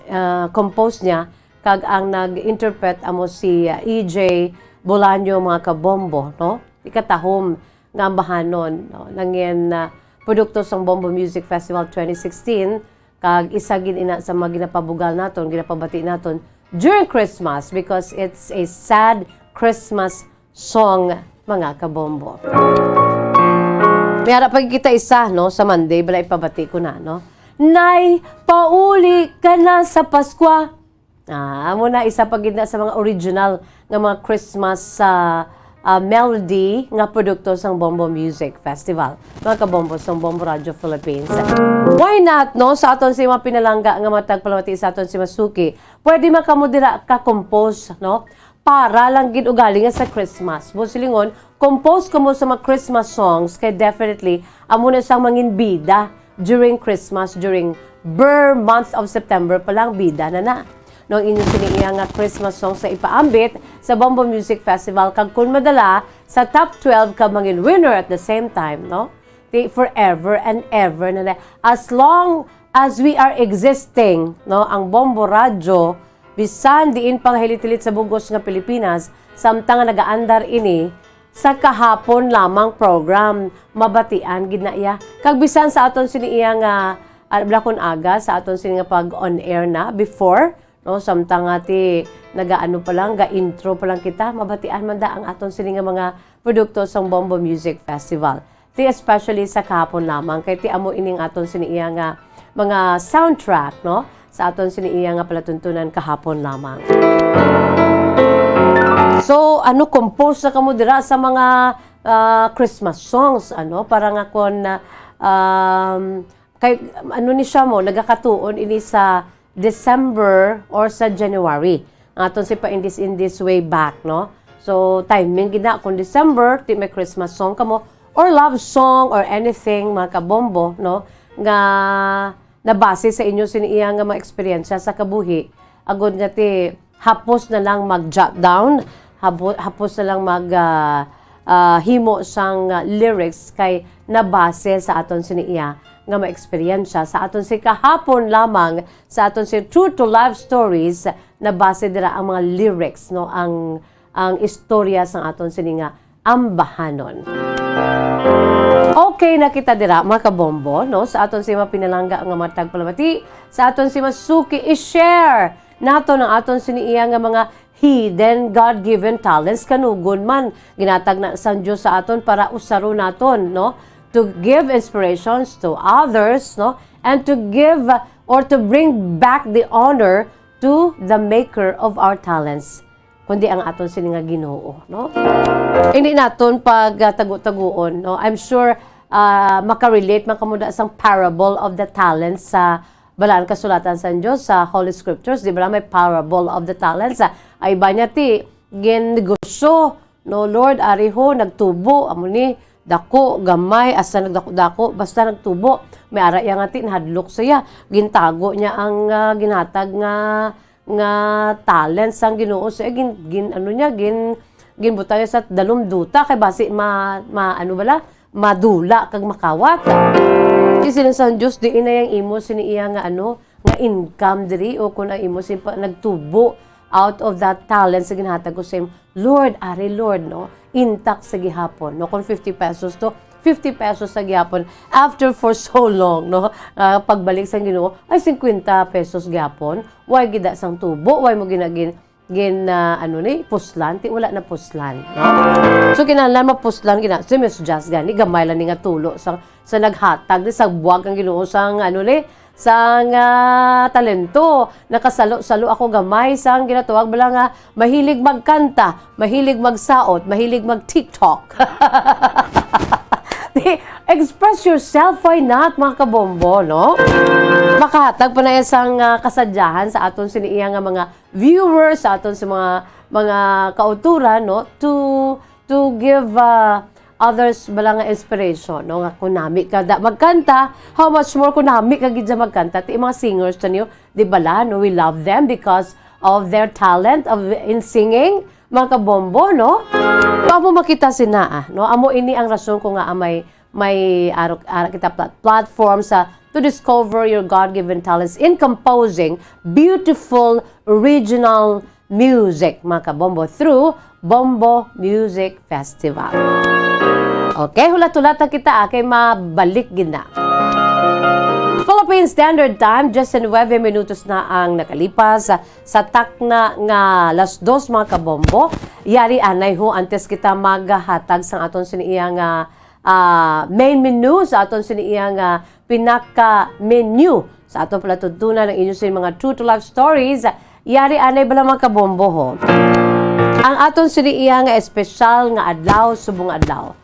ah, compose niya, kag ang nag-interpret amo si, ah, E J Bolaño, mga kabombo, no? Ikatahom nga ambahanon, no? Nangin, ah, produkto sang Bombo Music Festival twenty sixteen, kag isa gid ina sa mga ginapabugal naton, ginapabati naton during Christmas because it's a sad Christmas song, mga kabombo. May ara pa kita isa, no, sa Monday, bala ipabati ko na, no? Nay, pauli ka na sa Paskwa. Ah, amo na, isa pa gid na sa mga original nga mga Christmas, ah, ah, melody nga produkto sang Bombo Music Festival. Mga kabombo sang Bombo Radio Philippines. Why not, no? Sa aton si mga pinalangga nga matag palamati sa aton si Masuki, pwede man kamo dira ka-compose, no? Para lang gid ugali nga sa Christmas. Buot silingon, compose kamo sa mga Christmas songs, kay definitely, amo na siyang mangin bida during Christmas, during ber month of September pa lang, bida na na. No, ang inyo sini iya nga Christmas songs sa ipaambit sa Bombo Music Festival, kag kun madala, sa top twelve ka mangin winner at the same time, no? Ti, forever and ever na na. As long as we are existing, no, ang Bombo Radyo, bisan diin pa nga hilit-hilit sa bugos nga Pilipinas, samtang nga nagaandar ini, sa kahapon lamang program, mabatian gid na iya. Kag bisan sa aton sini iya nga, ah, bala kun aga, sa aton sini nga pag-on air na, before, no, samtang nga ti nagaano pa lang, ga-intro pa lang kita, mabatian man da ang aton sini nga mga produkto sang Bombo Music Festival. Ti especially sa kahapon lamang, kay ti amo ining aton sini iya nga mga soundtrack, no? Sa aton sini iya nga palatuntunan kahapon lamang. So, ano, compose na kamo dira sa mga, ah, Christmas songs, ano? Para nga kon, ah, um, kay, ano ni siya mo, nagakatuon ini sa December or sa January. Ang aton si pa in this, in this way back, no? So, timing gid na kung December, ti may Christmas song kamo, or love song, or anything, mga kabombo, no? Nga nabase sa inyo sini iya nga mga eksperyensya sa kabuhi, agod nga ti hapos na lang mag-jot down, habo-, hapos na lang mag, ah, ah, himo sang, ah, lyrics kay nabase sa aton sini iya nga mga eksperyensya, sa aton si kahapon lamang, sa aton si True to Life Stories, nabase dira ang mga lyrics, no, ang, ang istorya sang aton sini nga ambahanon. Okay. Okay na kita dira, mga kabombo, no? Sa aton si mga pinalangga nga mga tagpalamati, sa aton si masuki, i-share nato ang aton sini iya nga mga hidden God-given talents, kanugon man ginatag na sang Dios sa aton para usaron naton, no? To give inspirations to others, no? And to give, uh, or to bring back the honor to the maker of our talents, kundi ang aton sini nga Ginoo, no? Hindi naton pag, ah, tago-taguon, no? I'm sure, ah, makarelate man kamo da sang parable of the talents sa Balaan Kasulatan sa Dios, sa Holy Scriptures, di ba, may parable of the talents? Ah, ay ba niya ti gin negosyo, no, Lord, ari ho, nagtubo, amo ni, dako, gamay, asa nagdako-dako, basta nagtubo. May ara iya nga ti nahadlok siya. Gintago niya ang, ah, ginhatag nga, nga talent sang Ginoo sa gin, gin, ano niya, gin, ginbutang niya sa dalom duta kay basi ma, ma, ano bala, madula kag makawat. Kasi sila sa Dios, diin na yang imo sini iya nga, ano, nga income diri, o kung ang imo sin pa, nagtubo out of that talent sa ginhatag ko sa imo. Lord, ari, Lord, no? Intact sa gihapon, no? Kung fifty pesos to, fifty pesos sa gihapon. After for so long, no? Ah, pagbalik sa Ginoo, ay, fifty pesos gihapon. Why gida sang tubo? Why mo ginagin, gin, ah, ano ni? Puslan? Ti wala na puslan, no? So, kinahanglan mapuslan, gina, si Miss Jazz gani, gamay lang ni nga tulo sa, sa naghatag ni sa buwag ang Ginoo sang, ano ni? Sang, ah, talento. Nakasalo-salo ako gamay sang ginatawag bala nga mahilig magkanta, mahilig magsaot, mahilig mag-TikTok. Di, express yourself, why not, mga kabombo, no? Makahatag pa na isang, ah, kasadyahan sa aton sini iya nga mga viewers, sa aton sa mga, mga kauturan, no? To to give, uh, others bala nga inspiration, no? Nga kung nami ka da magkanta, how much more kung nami ka gid siya magkanta? Ti mga singers to niyo, di bala, no? We love them because of their talent of, in singing, mga kabombo, no? So, amo makita sina, ah, no? Amo ini ang rason ko nga, ah, may, may arok, ara kita plat-, platform sa to discover your God-given talents in composing beautiful original music, mga kabombo, through Bombo Music Festival. Okay, hulat-hulata kita, ah, kay mabalik gid na. Philippine Standard Time, just nuebe minutos na ang nakalipas sa, sa takna nga las dos, mga kabombo. Yari anay ho, antes kita maghatag sang aton sini iya nga, ah, main menu, sa aton sini iya nga pinaka-menu sa aton palatuntunan ang inyo sini mga true to life stories. Yari anay bala, mga kabombo, ho. Ang aton sini iya nga espesyal nga adlaw, subong adlaw.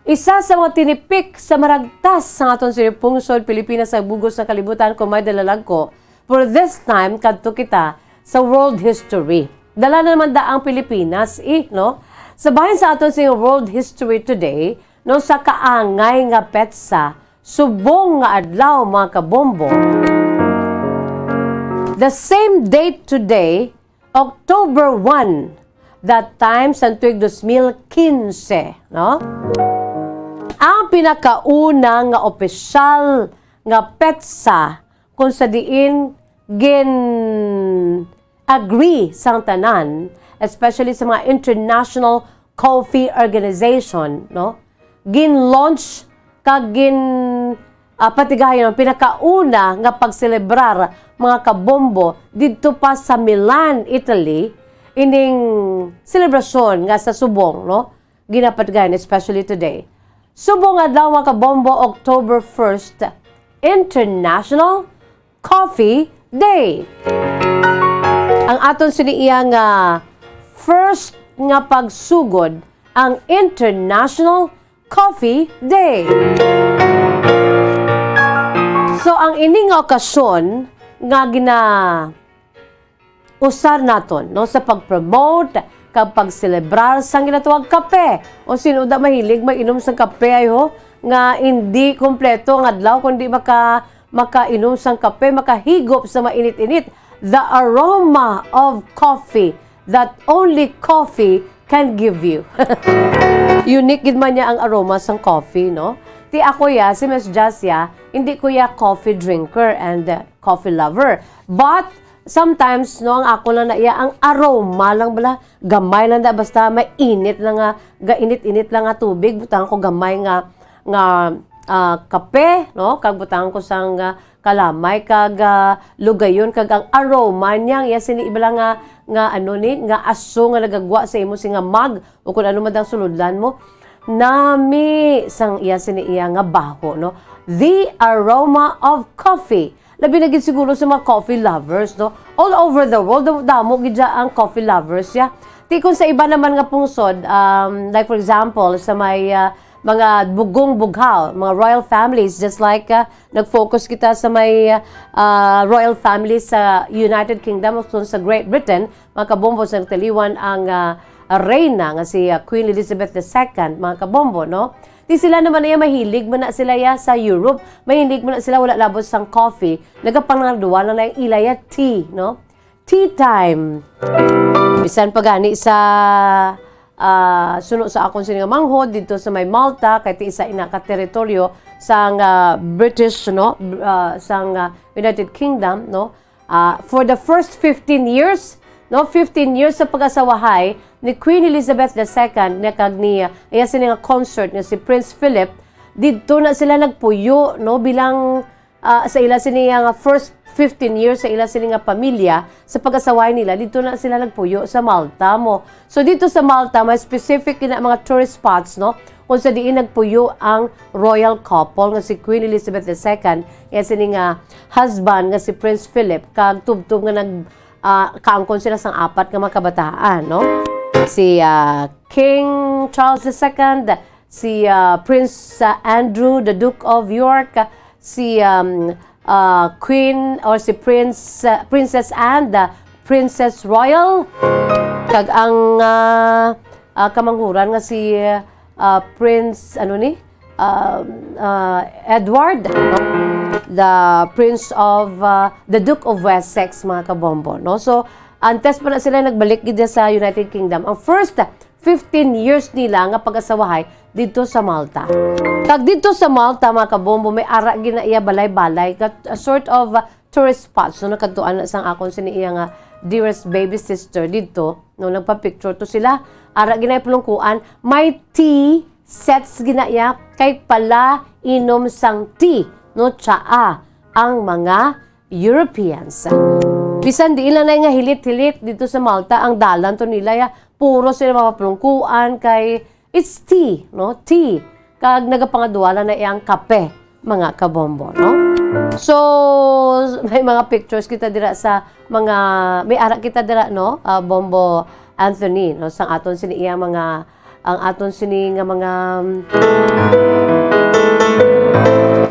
Isa sa mga tinipik sa maragtas sa aton sini pungsod Pilipinas sa bug-os nga kalibutan, kung may dalalagko. For this time, kadto kita sa world history. Dala na naman da ang Pilipinas, eh, no? Sa bahin sa aton sini world history today, no, sa kaangay nga petsa, subong nga adlaw, mga kabombo. The same date today, October one, that time sang tuig dos mil quince, no? Ang pinakauna nga opisyal nga petsa kung sa diin gin-agree sang tanan, especially sa mga international coffee organization, no? Gin-launch kag gin, ah, patigayon ang pinakauna nga pagselebrar, mga kabombo, didto pa sa Milan, Italy, ining selebrasyon nga sa subong, no? Ginapatigayon, especially today. Subong adlaw, mga kabombo, October first, International Coffee Day. Ang aton sini iya nga first nga pagsugod ang International Coffee Day. So, ang ini nga okasyon nga gina-, usar naton, no, sa pag-promote kag pag-celebrar sang ginatawag kape. O sino da mahilig mag-inom sang kape, ay ho, nga hindi kompleto ang adlaw kundi maka-, makainom sang kape, makahigop sa mainit-init. The aroma of coffee that only coffee can give you. Unique gid man niya ang aroma sang coffee, no? Ti ako ya, si Miss Jazz ya, hindi ko ya coffee drinker and, uh, coffee lover. But sometimes, no, ang ako lang na iya, ang aroma lang bala, gamay lang da, basta may init lang nga, ga-init-init lang nga tubig, butang ko gamay nga, nga ah, kape, no? Kag butangan ko sang, ah, kalamay kag, ah, lugayon kag ang aroma niya, iya sini ibala nga, nga ano ni, nga aso nga nagagwa sa imo sini nga mug o kun ano man ang sulodlan mo. Nami sang iya sini iya nga baho, no? The aroma of coffee. Labi na gid siguro sa mga coffee lovers, no? All over the world, damo gid dya ang coffee lovers, ya. Ti kung sa iba naman nga pungsod, um, like for example, sa may, ah, mga bugong bughaw, mga royal families, just like, ah, nag-focus kita sa may, ah, royal families sa United Kingdom o kung sa Great Britain, mga kabombo, sa nagtaliwan ang, ah, reyna nga si, ah, Queen Elizabeth the Second, mga kabombo, no? Di sila naman iya mahilig man na sila ya sa Europe, mahilig man na sila wala labot sang coffee, nagapangaduwala na ang ila ya tea, no? Tea time. Bisan pa gani sa, ah, suno sa akon sini nga manghod dito sa may Malta, kay ti isa ina ka teritoryo sang, ah, British, no? Br-, ah, sang, ah, United Kingdom, no? Ah, for the first fifteen years, no, fifteen years sa pag-asawahay ni Queen Elizabeth the Second na kag ni, ah, iya sini nga consort nga si Prince Philip, didto na sila nagpuyo, no, bilang, ah, sa ila sini nga first fifteen years sa ila sini nga pamilya sa pag-asawahay nila, didto na sila nagpuyo sa Malta mo. So dito sa Malta, may specific na mga tourist spots, no, kung sa diin nagpuyo ang royal couple nga si Queen Elizabeth the Second, iya sini nga husband nga si Prince Philip, kag tubtob nga nag, ah, kaangkon sila sang apat nga mga kabataan, no? Si, ah, King Charles the Second, si, ah, Prince, ah, Andrew, the Duke of York, si, um, ah, Queen or si Prince, ah, Princess Anne, the Princess Royal, kag ang, ah, ah, kamanghuran nga si, ah, Prince, ano ni? Um, ah, Edward, no? The Prince of, ah, the Duke of Wessex, mga kabombo, no? So, antes pa na sila nagbalik gid sa United Kingdom, ang first fifteen years nila nga pag-asawahay didto sa Malta. Kag didto sa Malta, mga kabombo, may ara gid na iya balay-balay, kat-, a sort of, ah, tourist spots, no, nakadtuan na sang akon sini iya nga dearest baby sister didto, no, nagpa-picture to sila. Ara gid na iya pulungkuan, may tea sets gid na iya kay pala inom sang tea, no, tsaa ang mga Europeans. Bisan diin lang na nga hilit-hilit dito sa Malta, ang dalan to nila ya, puro sila mapapulungkuan kay it's tea, no? Tea. Kag nagapangaduwala na iyang kape, mga kabombo, no? So, may mga pictures kita dira sa mga, may ara kita dira, no? Ah, Bombo Anthony, no? Sang aton sini iya mga, ang aton sini nga mga,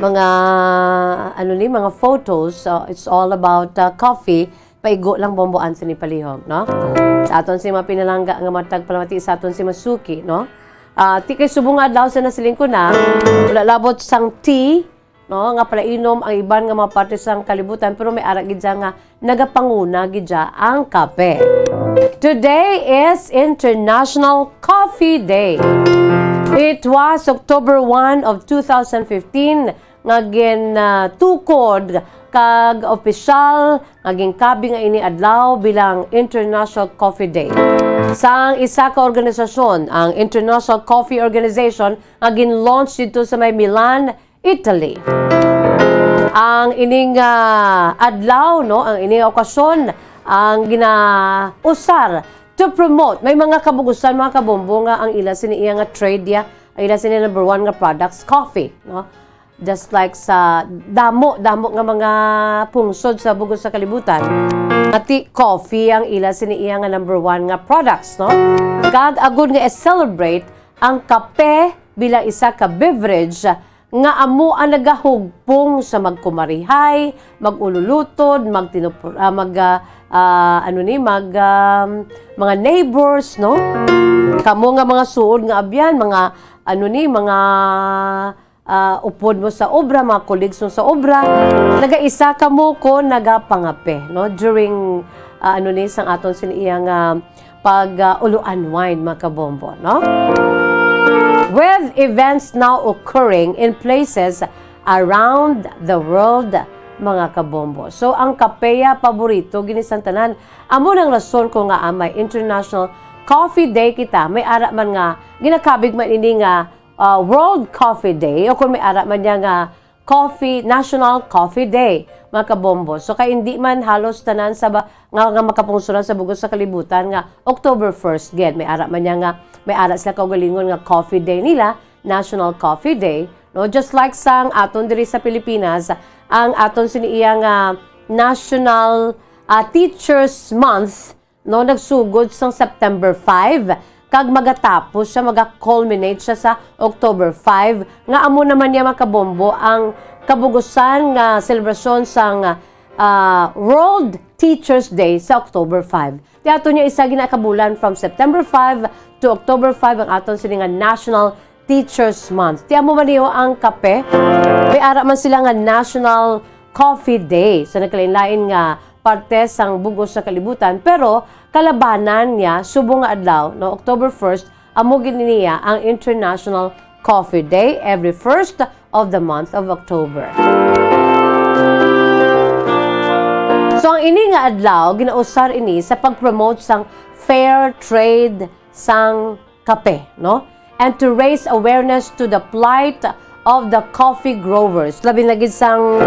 mga, ano ni, mga photos. So, it's all about, uh, coffee. Paigo lang, Bombo Anthony, palihog, no? Sa aton si mga pinalangga nga matag palamati sa aton si Masuki, no? Ah, ti kay subong nga adlaw sa nasiling ko na, wala labot sang tea, no, nga palainom ang iban nga mga parte sang kalibutan, pero may ara gid siya nga nagapanguna gid siya ang kape. Today is International Coffee Day. It was October one of two thousand fifteen nga gin, ah, tukod kag opisyal nga ginkabig nga ini adlaw bilang International Coffee Day sang isa ka organisasyon, ang International Coffee Organization, nga gin-launch dito sa may Milan, Italy. Ang ining, ah, adlaw, no, ang ining okasyon, ang ginausar to promote. May mga kabugusan, mga kabombo, nga ang ila sini iya nga trade, ya, ang ila sini number one nga products, coffee, no? Just like sa damo, damo nga mga pungsod sa bugos sa kalibutan, ati coffee ang ila sini iya nga number one nga products, no? Kag agud nga i-celebrate ang kape bilang isa ka beverage nga amo ang nagahugpong sa magkumarihay, mag-ululutod, magtinupor-, ah, mag, ah, ah, ano ni, mag, um, mga neighbors, no? Kamo nga mga suod nga abyan, mga, ano ni, mga, ah, upod mo sa obra, mga colleagues mo sa obra, nagaisa kamo kon nagapangape, no? During, ah, ano ni, sang aton sini iya nga pag, ah, ulu unwind, mga kabombo, no? With events now occurring in places around the world, mga kabombo. So, ang kapeya paborito gini sang tanan. Amo nang rason ko nga, ah, may International Coffee Day kita. May ara man nga ginakabig man ini nga ah, World Coffee Day, o kung may ara man niya nga Coffee, National Coffee Day, mga kabombo. So, kay hindi man halos tanan sa ba, nga, nga makapungsuran sa bugos sa kalibutan nga October first, gid. May ara man niya nga, may ara sila kaugalingon nga Coffee Day nila, National Coffee Day, no? Just like sang aton diri sa Pilipinas, ang aton sini iya nga National, ah, Teachers Month, no, nagsugod sang September five, kag magatapos siya, maga-culminate siya sa October five, nga amo naman niya, mga kabombo, ang kabugusan nga selebrasyon sang, ah, World Teachers Day sa October five. Ti ato niya isa ginakabulan from September five to October five ang aton sini nga National Teachers Month. Ti amo man niyo ang kape. May ara man sila nga National Coffee Day sa nagkalain-lain nga parte sang bugos sa kalibutan, pero kalabanan niya subong nga adlaw, no, October first, amo gid niya ang International Coffee Day every first of the month of October. So, ang ini nga adlaw, ginausar ini sa pag-promote sang fair trade sang kape, no? And to raise awareness to the plight of the coffee growers. Labi na gid sang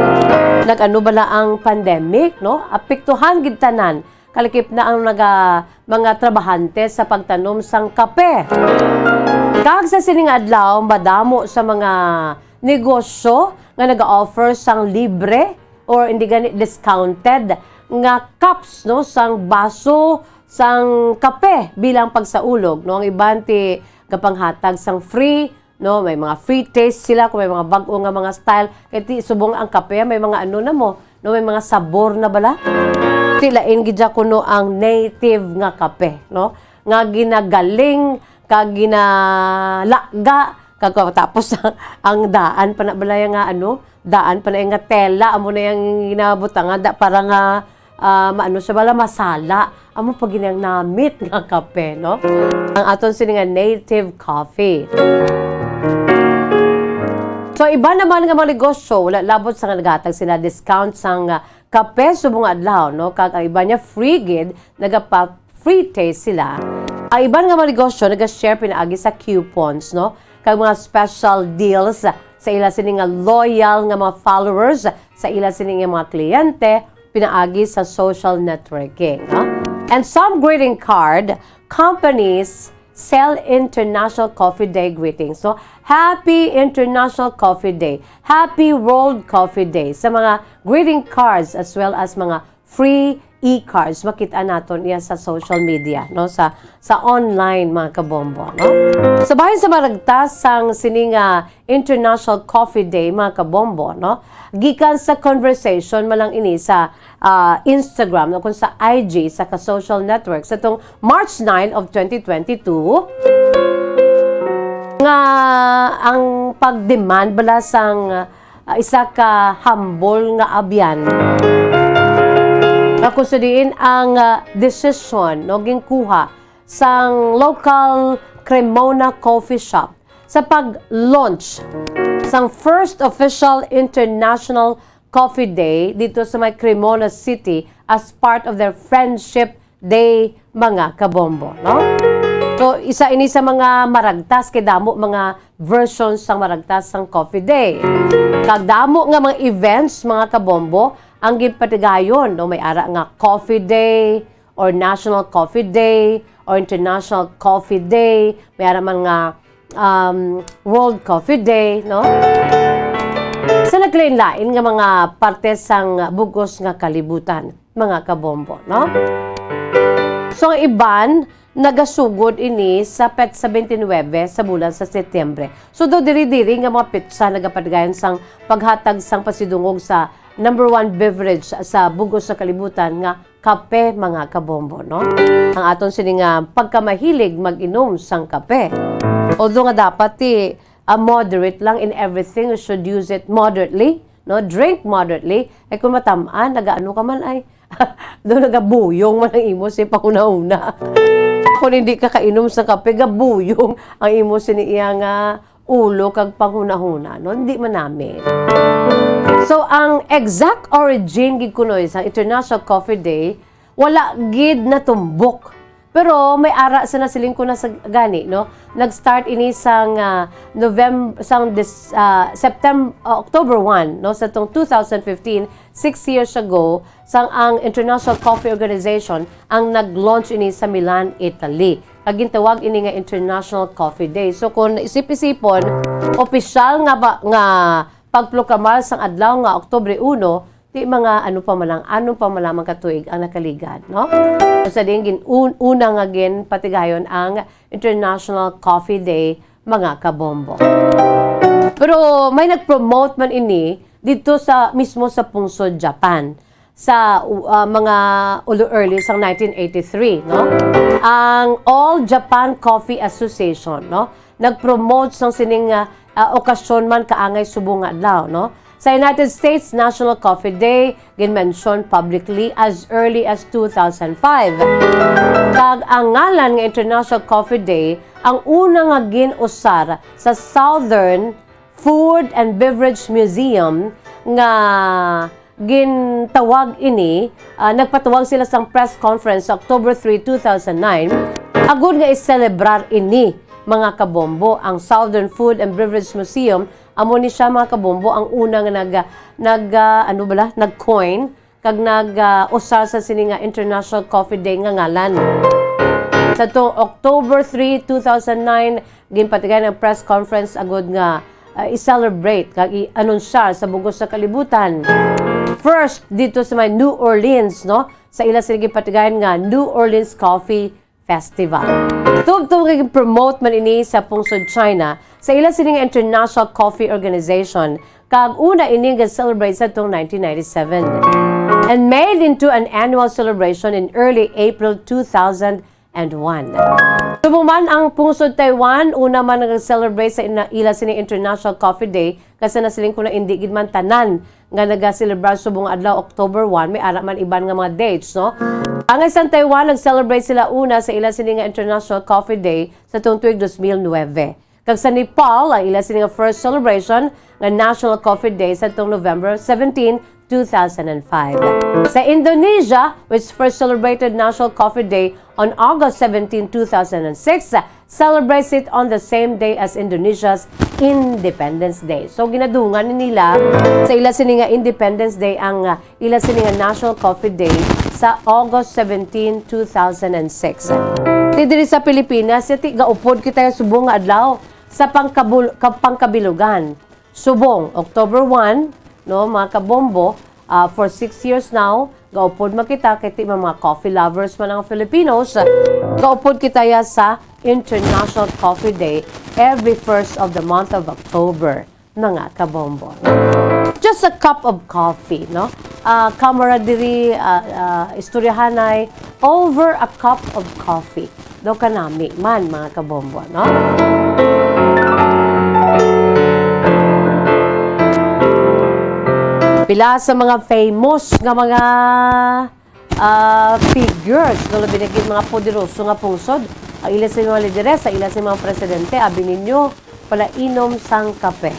nag-ano bala ang pandemic, no? Apektuhan gid tanan, kalakip na ang naga, mga trabahante sa pagtanom sang kape. Kag sa sining adlaw, madamo sa mga negosyo nga naga-offer sang libre or hindi gani discounted nga cups, no, sang baso sang kape bilang pagsaulog, no? Ang iban ti gapanghatag sang free, no? May mga free taste sila kung may mga bag-o nga mga style. Kay ti subong ang kape, may mga ano na mo, no? May mga sabor na bala. Ti lain gid siya kuno ang native nga kape, no? Nga ginagaling, kag ginalaga, kag tapos ang daan pa na bala nga ano, daan pa na nga tela, amo na yang ginabutangan da para nga, ah, maano siya bala, masala. Amo pa gid ang namit nga kape, no? Ang aton sini nga native coffee. So, iba naman nga mga negosyo, wala labot sa nga naghatag sila discount sang, ah, kape subong nga adlaw, no? Kag ang iba niya free gid, nagapa free taste sila. Ang iban nga mga negosyo naga-share pinaagi sa coupons, no? Kag mga special deals sa ila sini nga loyal nga mga followers, sa ila sini nga mga kliyente, pinaagi sa social networking, no? And some greeting card companies sell International Coffee Day greetings. So, Happy International Coffee Day. Happy World Coffee Day. Sa mga greeting cards as well as mga free e-cards, makita naton iya sa social media, no? Sa, sa online, mga kabombo, no? Sa bahin sa maragtas sang sini nga International Coffee Day, mga kabombo, no? Gikan sa conversation man lang ini sa, ah, Instagram, no? Kung sa I G, sa ka-social network, sa tong March nine of twenty twenty-two, nga ang pag-demand bala sang ah, isa ka humble nga abyan. Nga kung sa diin ang, ah, desisyon, no, ginkuha sang local Cremona Coffee Shop sa pag-launch sang first official International Coffee Day dito sa may Cremona City as part of their friendship Day, mga kabombo, no? So, isa ini sa mga maragtas, kay damo mga versions sang maragtas sang Coffee Day. Kag damo nga mga events, mga kabombo, ang ginpatigayon, no? May ara nga Coffee Day, or National Coffee Day, or International Coffee Day, may ara man nga, um, World Coffee Day, no? Sa naglain-lain nga mga parte sang bugos nga kalibutan, mga kabombo, no? So, ang iban, nagasugod ini sa petsa twenty-nine sa bulan sa Setyembre. So, daw diri-diri nga mga petsa nagapatigayon sang paghatag sang pasidungog sa number one beverage sa bugos sa kalibutan nga kape, mga kabombo, no? Ang aton sini nga pagkamahilig mag-inom sang kape. Although nga dapat ti, ah, moderate lang in everything, you should use it moderately, no? Drink moderately. Eh, kung matam-an, nagaano ka man ay, do nagabuyong man ang imo sa panghunahuna. Kung hindi ka kainom sa kape, gabuyong ang imo sini iya nga ulo kag panghunahuna, no? Hindi man nami. So, ang exact origin gid kuno sa International Coffee Day, wala gid natumbok. Pero may ara sa nasiling ko na sa gani, no? Nag-start ini sang, ah, Novem-, sang Des-, ah, Septem-, ah, October one, no? Sa tong two thousand fifteen, six years ago, sang ang International Coffee Organization ang nag-launch ini sa Milan, Italy. Kag gintawag ini nga International Coffee Day. So, kung isip-isipon, opisyal nga ba, nga pagproklamar sang adlaw nga Oktubre uno, di mga ano pa man lang, ano pa man lamang ka tuig ang nakaligad, no? Sa diin gin-, un-, una nga ginpatigayon ang International Coffee Day, mga kabombo. Pero may nag-promote man ini dito sa, mismo sa pungsod Japan, sa, uh, mga ulo early sang nineteen eighty-three, no? Ang All Japan Coffee Association, no? Nag-promote sang sining, uh, uh, okasyon man kaangay subong nga adlaw, no? Sa United States, National Coffee Day ginmention publicly as early as two thousand five. Kag ang ngalan nga International Coffee Day ang una nga gin-usar sa Southern Food and Beverage Museum nga gintawag ini, ah, nagpatawag sila sang press conference sa October three, two thousand nine, agud nga iselebrar ini, mga kabombo, ang Southern Food and Beverage Museum. Amo ni siya, mga kabombo, ang una nga nag-, nag-, ah, ano bala, nag-coin kag nag, ah, usar sa sini nga International Coffee Day nga ngalan. Sa to, October three, two thousand nine, ginpatigay ang press conference agud nga, ah, i-celebrate kag i-anunsyar sa bug-os nga kalibutan. First, dito sa may New Orleans, no? Sa ila sini ginpatigayon nga New Orleans Coffee Festival. Tubtob nga gin-promote man ini sa pungsod China sa ila sini nga International Coffee Organization, kag una ini nga celebrate sa tong nineteen ninety-seven and made into an annual celebration in early April two thousand and one. Subong man ang pungsod Taiwan, una man nag-celebrate sa ina-, ila sini International Coffee Day, kasi nasiling ko na indi gid man tanan nga nagaselebrar subong nga adlaw, October one, may ara man iban nga mga dates, no? Ang sa Taiwan, nag-celebrate sila una sa ila sini nga International Coffee Day sa tuong tuig dos mil nuebe. Kag sa Nepal, ang ila sini nga first celebration nga National Coffee Day sa tuong November seventeen, two thousand and five. Sa Indonesia, which first celebrated National Coffee Day on August seventeen, two thousand and six, celebrates it on the same day as Indonesia's Independence Day. So, ginadungan ni nila sa ila sini nga Independence Day ang, ah, ila sini nga National Coffee Day sa August seventeen, two thousand and six. Ti diri sa Pilipinas, yati gaupod kita subong nga adlaw sa pangkabul-, ka-, pangkabilugan. Subong, October one, no, mga kabombo, ah, for six years now, gaupod man kita, kay ti mga coffee lovers man ang Filipinos, gaupod kita ya sa International Coffee Day every first of the month of October, mga kabombo. Just a cup of coffee, no? Ah, camaraderie, ah, ah, istoryahanay over a cup of coffee. Daw kanami man, mga kabombo, no? Pila sa mga famous nga mga, ah, figures, no, labi na gid mga poderoso nga pungsod, ang ila sa mga lideres, ang ila sa mga presidente, abi ninyo, palainom sang kape.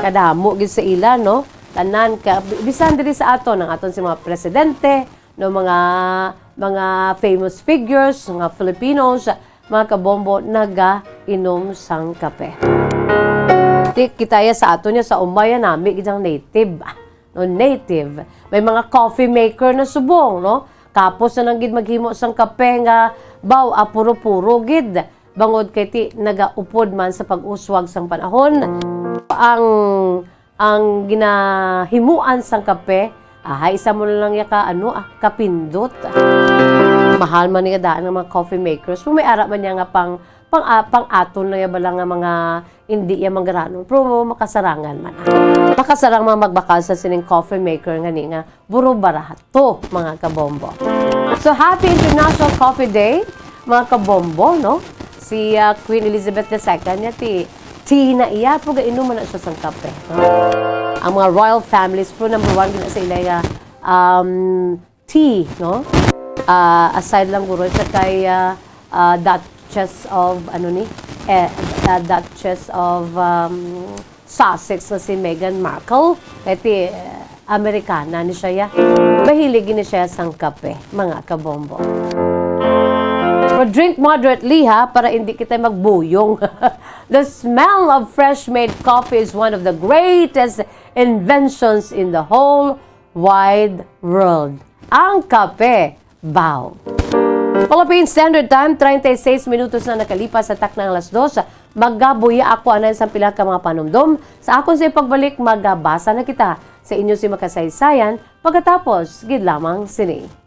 Kadamo gid sa ila, no? Tanan ka, bi-, bisan diri sa aton, ang aton si mga presidente, no, mga, mga famous figures, mga Filipinos, mga kabombo, nagainom sang kape. Ti, kita ya sa aton ya sa Umbay, ya nami gid ang native, no, native. May mga coffee maker na subong, no? Kapos na lang gid maghimo sang kape nga, baw, ah, puro-puro gid. Bangod kay ti nagaupod man sa pag-uswag sang panahon, ang ang ginahimuan sang kape, ahay, isa mo na lang ya ka, ano, ah, kapindot. Mahal man ni daan nga mga coffee makers. Kung may ara man niya nga pang, pang, ah, pang-aton lang ya bala nga mga indi ya manggaranon. Pero makasarangan man, ah. Makasarang mga magbakal sa sining coffee maker nga ni nga buro barato, mga kabombo. So, happy International Coffee Day, mga kabombo, no? Si, ah, Queen Elizabeth the Second niya, ti, ti na iya, pag-inom man na siya sang kape, no? Ang mga royal families po, number one gid sa ila nga, um, tea, no? Ah, aside lang guro sa kay, ah, ah, Duchess of, ano ni, eh, ah, Duchess of, um, Sussex nga si Meghan Markle, kay ti, eh, Amerikana ni siya, ya. Mahilig ni siya sang kape, mga kabombo. Drink moderately, ha, para hindi kita magbuyong. The smell of fresh made coffee is one of the greatest inventions in the whole wide world. Ang kape, baw. Philippine Standard Time, treinta y seis minutos na nakalipas sa taknang alas dos. Magabuya ako anay sa pila ka mga panumdom. Sa akon sa pagbalik, magabasa na kita sa inyo si makasaysayan pagkatapos gid lamang sini.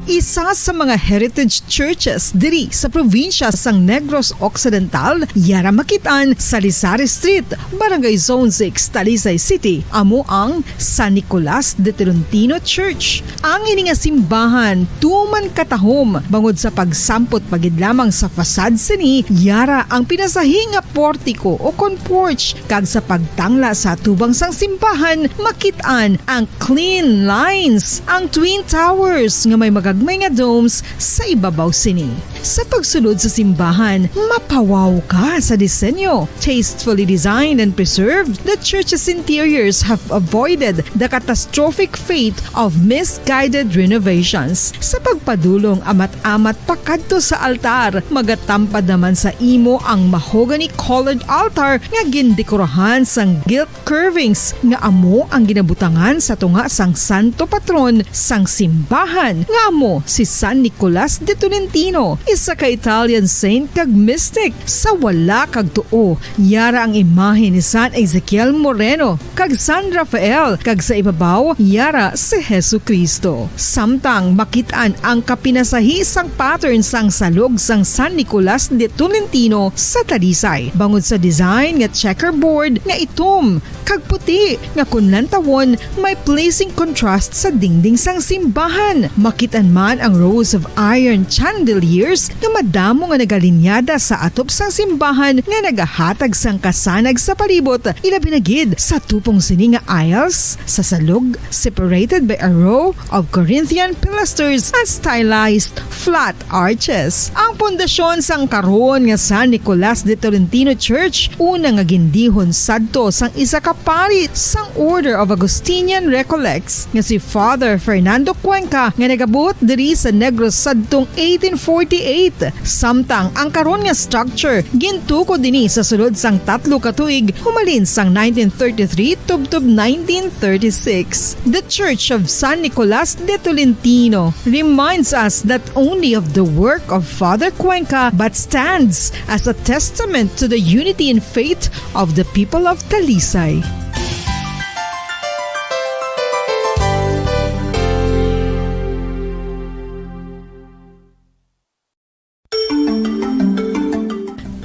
Isa sa mga heritage churches diri sa probinsya sang Negros Occidental, yara makit-an sa Lisari Street, Barangay Zone six, Talisay City, amo ang San Nicolas de Tolentino Church. Ang ini nga simbahan tuman katahom bangod sa pagsampot pa gid lamang sa fasad sini, yara ang pinasahi nga portiko o kon porch, kag sa pagtangla sa atubang sang simbahan, makit-an ang clean lines, ang twin towers nga may magagmay nga domes sa ibabaw sini. Sa pagsulod sa simbahan, mapawaw ka sa disenyo. Tastefully designed and preserved, the church's interiors have avoided the catastrophic fate of misguided renovations. Sa pagpadulong amat-amat pakadto sa altar, magatampad naman sa imo ang mahogany-colored altar nga gindekorahan sang gilt curvings nga amo ang ginabutangan sa tunga sang santo patron sang simbahan, nga amo si San Nicolas de Tolentino, isa ka Italian saint kag mystic. Sa wala kag tuo, yara ang imahe ni San Ezekiel Moreno kag San Rafael, kag sa ibabaw, yara si Jesu-Cristo. Samtang makit-an ang kapinasahi sang pattern sang salog sang San Nicolas de Tolentino sa Talisay, bangod sa design nga checkerboard nga itom kag puti nga kon lantawon may pleasing contrast sa dingding sang simbahan. Makit-an man ang rows of iron chandeliers nga madamo nga nagalinyada sa atop sang simbahan nga nagahatag sang kasanag sa palibot, ilabi na gid sa tupong sini nga aisles sa salog, separated by a row of Corinthian pilasters and stylized flat arches. Ang pundasyon sang karon nga San Nicolas de Tolentino Church, una nga gindihon sadto sang isa ka pari sang Order of Augustinian Recollects nga si Father Fernando Cuenca, nga nagabuot diri sa Negros sadtong eighteen forty-eight. Samtang ang karon nga structure gintukod dinhi sa sulod sang tatlo ka tuig, humalin sang nineteen thirty-three tubtob nineteen thirty-six. The Church of San Nicolas de Tolentino reminds us not only of the work of Father Cuenca, but stands as a testament to the unity in faith of the people of Talisay.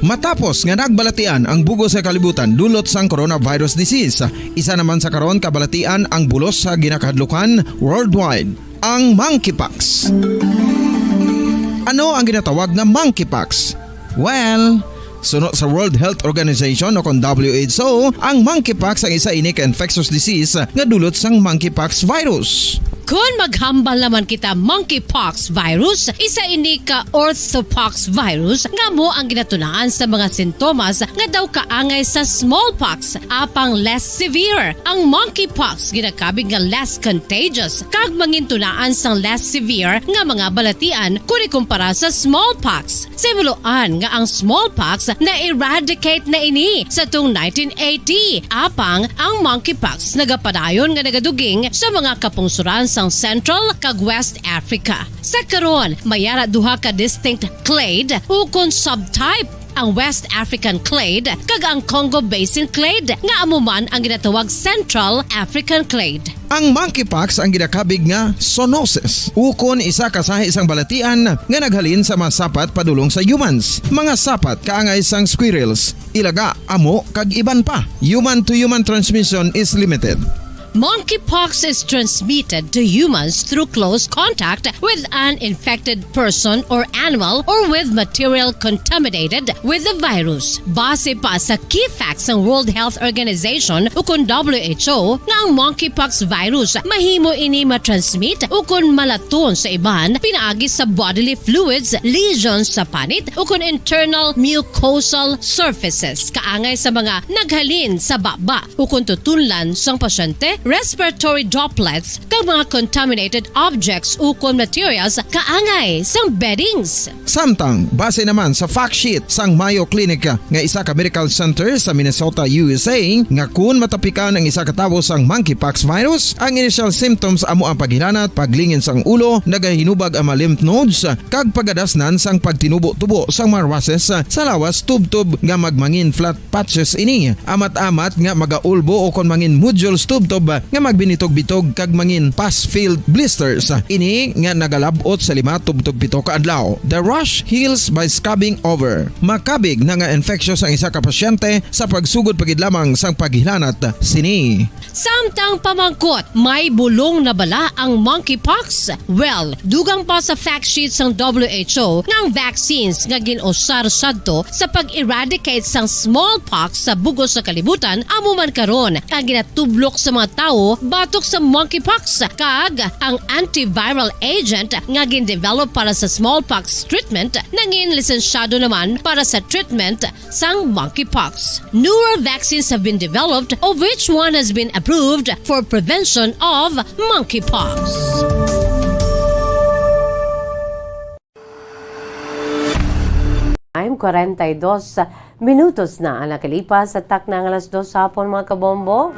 Matapos nga nagbalatian ang bug-os nga kalibutan dulot sang coronavirus disease, isa naman sa karon kabalatian ang bulos sa ginakahadlukan worldwide, ang monkeypox. Ano ang ginatawag nga monkeypox? Well, suno sa World Health Organization o kon W H O, ang monkeypox ang isa ini ka infectious disease nga dulot sang monkeypox virus. Kon maghambal naman kita monkeypox virus, isa ini ka orthopox virus nga amo ang ginatunaan sa mga sintomas nga daw kaangay sa smallpox, apang less severe. Ang monkeypox ginakabig nga less contagious kag mangintunaan sang less severe nga mga balatian kon ikumpara sa smallpox. Sa himuloan nga ang smallpox na-eradicate na ini sa tung nineteen eighty, apang ang monkeypox nagapadayon nga nagaduging sa mga kapungsoran sang Central kag West Africa. Sa karon, may ara duha ka distinct clade ukon subtype, ang West African clade kag ang Congo Basin clade, nga amo man ang ginatawag Central African clade. Ang monkeypox ang ginakabig nga zoonosis, ukon isa ka sahi sang balatian nga naghalin sa mga sapat padulong sa humans, mga sapat kaangay sang squirrels, ilaga, amo, kag iban pa. Human-to-human transmission is limited. Monkeypox is transmitted to humans through close contact with an infected person or animal or with material contaminated with the virus. Base pa sa key facts sang World Health Organization ukon W H O nga ang monkeypox virus mahimo ini matransmit ukon malaton sa iban pinaagi sa bodily fluids, lesions sa panit ukon internal mucosal surfaces kaangay sa mga naghalin sa baba ukon tutunlan sang pasyente respiratory droplets, kag mga contaminated objects ukon materials kaangay sang beddings. Samtang, base naman sa fact sheet sang Mayo Clinic nga isa ka medical center sa Minnesota, U S A, nga kun matapikan ang isa ka tawo sang monkeypox virus, ang initial symptoms amo ang paghilanat, paglingin sang ulo, nagahinubag ang mga lymph nodes, kag pagadasnan sang pagtinubo-tubo sang mga rushes sa lawas, tubtob nga magmangin flat patches ini, amat-amat nga magaulbo o kon mangin nodules tubtob nga magbinitog-bitog kag mangin pus-filled blisters. Ini nga nagalab-ot sa lima tubtob pito ka adlaw. The rash heals by scrubbing over. Makabig na nga infectious ang isa ka pasyente sa pagsugod pa gid lamang sang paghilanat sini. Samtang pamangkot, may bulong na bala ang monkeypox? Well, dugang pa sa fact sheet sang W H O nga ang vaccines nga gin-usar sadto sa pag-eradicate sang smallpox sa bug-os nga kalibutan amo man karon ang ginatublok sa mga tawo batok sa monkeypox, kag ang antiviral agent nga gin-develop para sa smallpox treatment nangin lisensyado naman para sa treatment sang monkeypox. Newer vaccines have been developed, of which one has been approved for prevention of monkeypox. Time, kwarenta y dos minutos na ang nakalipas sa takna nga alas dos sa hapon, mga kabombo.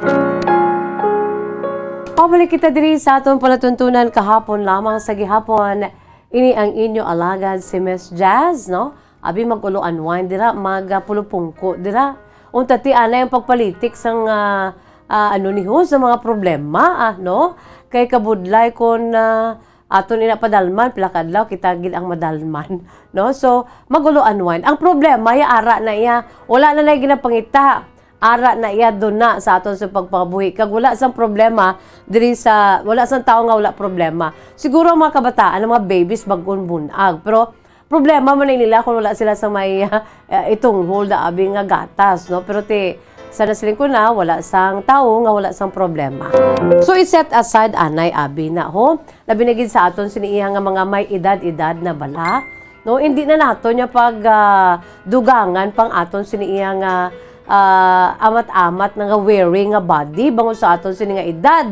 Pabalik kita diri sa aton palatuntunan kahapon lamang sa gihapon. Ini ang inyo alagad, si Miss Jazz, no? Abi, mag-ulo unwind dira, magpulupungko dira. Unta ti anay ang pagpalitik sang, ah, ah, ano ni ho, sa mga problema, ah, no? Kay kabudlay kon, ah, aton ina padalman, pila ka adlaw kita gid ang madalman, no? So, mag-ulo unwind. Ang problema, ya ara na iya, wala na nay ginapangita. Ara na iya duna sa aton sa pagpangabuhi, kag wala sang problema diri sa, wala sang tawo nga wala problema. Siguro ang mga kabataan, ang mga babies, bag-ong bunag, pero problema man na nila kung wala sila sa may, ah, itunghol da abi nga gatas, no? Pero ti, sana siling ko na, wala sang tawo nga wala sang problema. So, i-set aside anay abi na, ho, labi na gid sa aton sini iya nga mga may edad-edad na bala, no? Hindi na naton niya pag, ah, dugangan pang aton sini iya nga, ah, amat-amat na nga weary nga body bangod sa aton sini nga edad,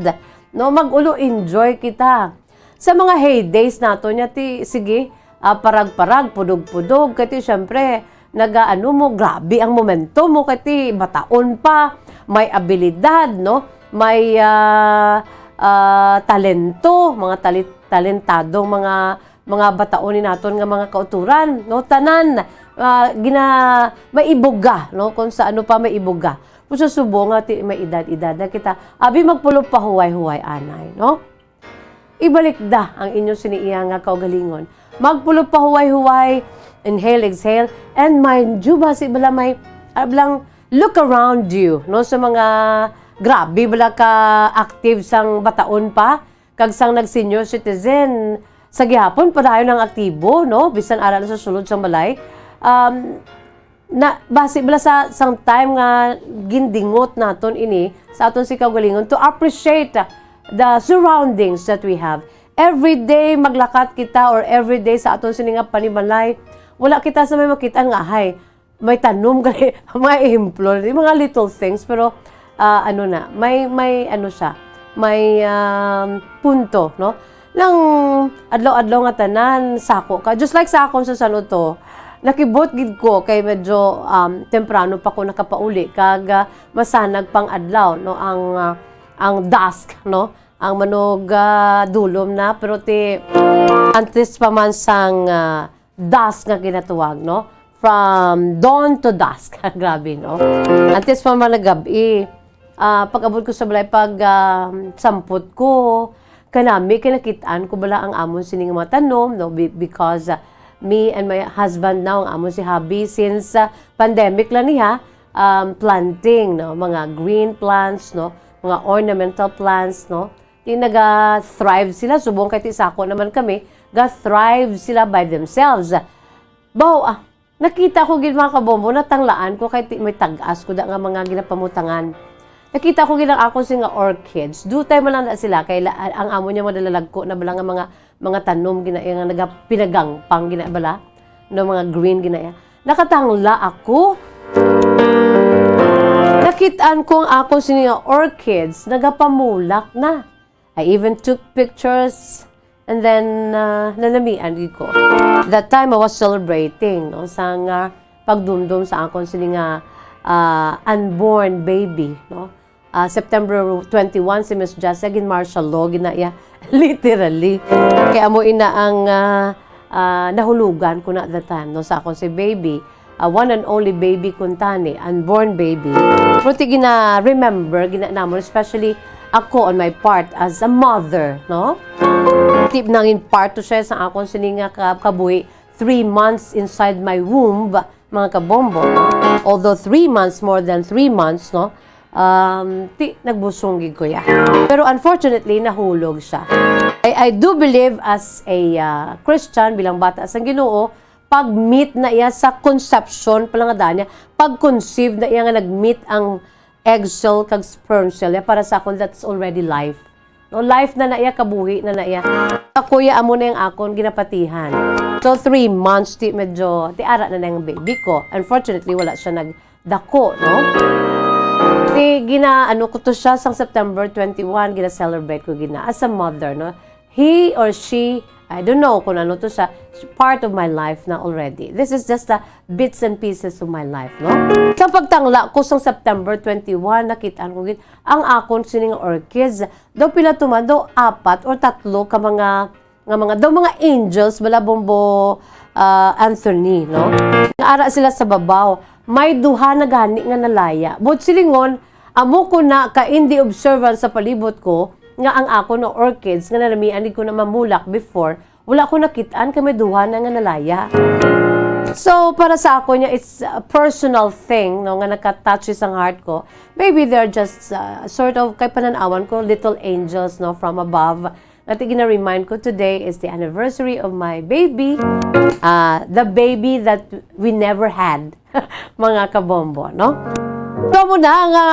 no? Mag-ulo enjoy kita. Sa mga heydays naton niya ti, sige, ah, parag-parag, pudog-pudog, kay ti, syempre, nagaano mo, grabe ang momentum mo, kay ti, bataon pa, may abilidad, no? May, ah, ah, talento, mga tali-, talentadong mga mga bataon ni naton nga mga kauturan, no? Tanan, ah, gina-, maibuga, no? Kung sa ano pa maibuga. Kung sa subong nga ti-, may edad-edad na kita, abi, magpulog pa huway-huway anay, no? Ibalik da ang inyo sini iya nga kaugalingon. Magpulog pa huway-huway, inhale, exhale, and mind you, basi bala may, ah, bilang look around you, no? Sa mga grabe bala ka active sang bataon pa, kag sang nag-senior citizen, sa gihapon, padayon ang aktibo, no? Bisan ara na sa sulod sang balay. Um, na, basi bala sa, sang time nga gindingot naton ini sa aton si kaugalingon to appreciate the surroundings that we have. Every day maglakat kita or every day sa aton sini nga panimalay, wala kita sa may makita nga, "Hay, may tanom," gali, mga ehemplo, di, mga little things, pero, ah, ano na, may, may ano siya, may, um, punto, no? Nang adlaw-adlaw nga tanan, sako ka. Just like sa akon sa San Otto, nakibot gid ko kay medyo, um, temprano pa ko nakapauli, kag, ah, masanag pang adlaw, no, ang, ah, ang dusk, no, ang manog, ah, dulom na, pero ti, antes pa man sang, ah, dusk nga ginatuwag, no? From dawn to dusk. Grabe, no? Antes pa man nagab-i, ah, pag-abot ko sa balay, pag, ah, sampot ko, kanami kay nakit-an ko bala ang amon sini nga mga tanom, no? Be-, because, ah, me and my husband now, ang amon si hubby, since, ah, pandemic lang niya, um, planting, no? Mga green plants, no? Mga ornamental plants, no? Ti naga-thrive sila, subong kay ti sako naman kami, ga-thrive sila by themselves. Baw, ah, nakita ko gid, mga kabombo, natanglaan ko kay ti may tag-as ko da nga mga ginapamutangan. Nakita ko gid ang akon sini nga orchids. Dutay man lang na sila kay la-, ang amo niya mga dalalagko na bala nga mga, mga tanom gina-, nga nagapinagangpang gina bala, no, mga green gina. Nakatangla ako. Kit-an ko ang akon sini nga orchids, nagapamulak na. I even took pictures and then, ah, nanamian gid ko. That time I was celebrating, no, sang, ah, pagdumdom sa akon sini nga, ah, unborn baby, no. Ah, September twenty-one, si Miss Jessie, gin-martial law gid na iya. Literally. Kaya amo ina ang, ah, ah, nahulugan ko na at that time, no, sa akon si baby. Ah, one and only baby kuntani, unborn baby. Pero ti gina-remember, gina namon, especially ako on my part as a mother, no? Ti nangin part to siya sa akon sini nga ka-, kabuhi, three months inside my womb, mga kabombo, no? Although three months, more than three months, no? Um, ti, nagbusong gid ko ya. Pero unfortunately, nahulog siya. I, I do believe as a, ah, Christian, bilang bata sang Ginoo, pag-meet na iya sa conception, pala nga daan niya, pag-conceive na iya nga nag-meet ang egg cell kag sperm cell niya, para sa akon, that's already life. No, life na na iya, kabuhi na na iya. Ako ya, amo na yung akon ginapatihan. So, three months, ti medyo, ti ara na na yung baby ko. Unfortunately, wala siya nagdako, no? Ti gina, ano ko to siya, sang September twenty-one, gina-celebrate ko gina as a mother, no? He or she, I don't know kung ano to siya, part of my life na already. This is just a bits and pieces of my life, no? Sa pagtangla ko sang September twenty-one, nakita ko gid ang akon sining orchids. Daw pila to man, daw apat or tatlo ka mga, nga mga, daw mga angels bala, Bombo, ah, Anthony, no? Nga ara sila sa babaw. May duha na gani nga nalaya. But silingon, amo ko na ka in the observance sa palibot ko, nga ang akon nga orchids nga nanamian ko na mamulak before, wala ko nakit-an kay may duha na nga nalaya. So, para sa ako niya, it's a personal thing, no, nga nakatouch sa heart ko. Maybe they're just, uh, sort of, kay pananawan ko, little angels, no, from above. Nga ti gina-remind ko, today is the anniversary of my baby. Ah, the baby that we never had, mga kabombo, no? So, amo na nga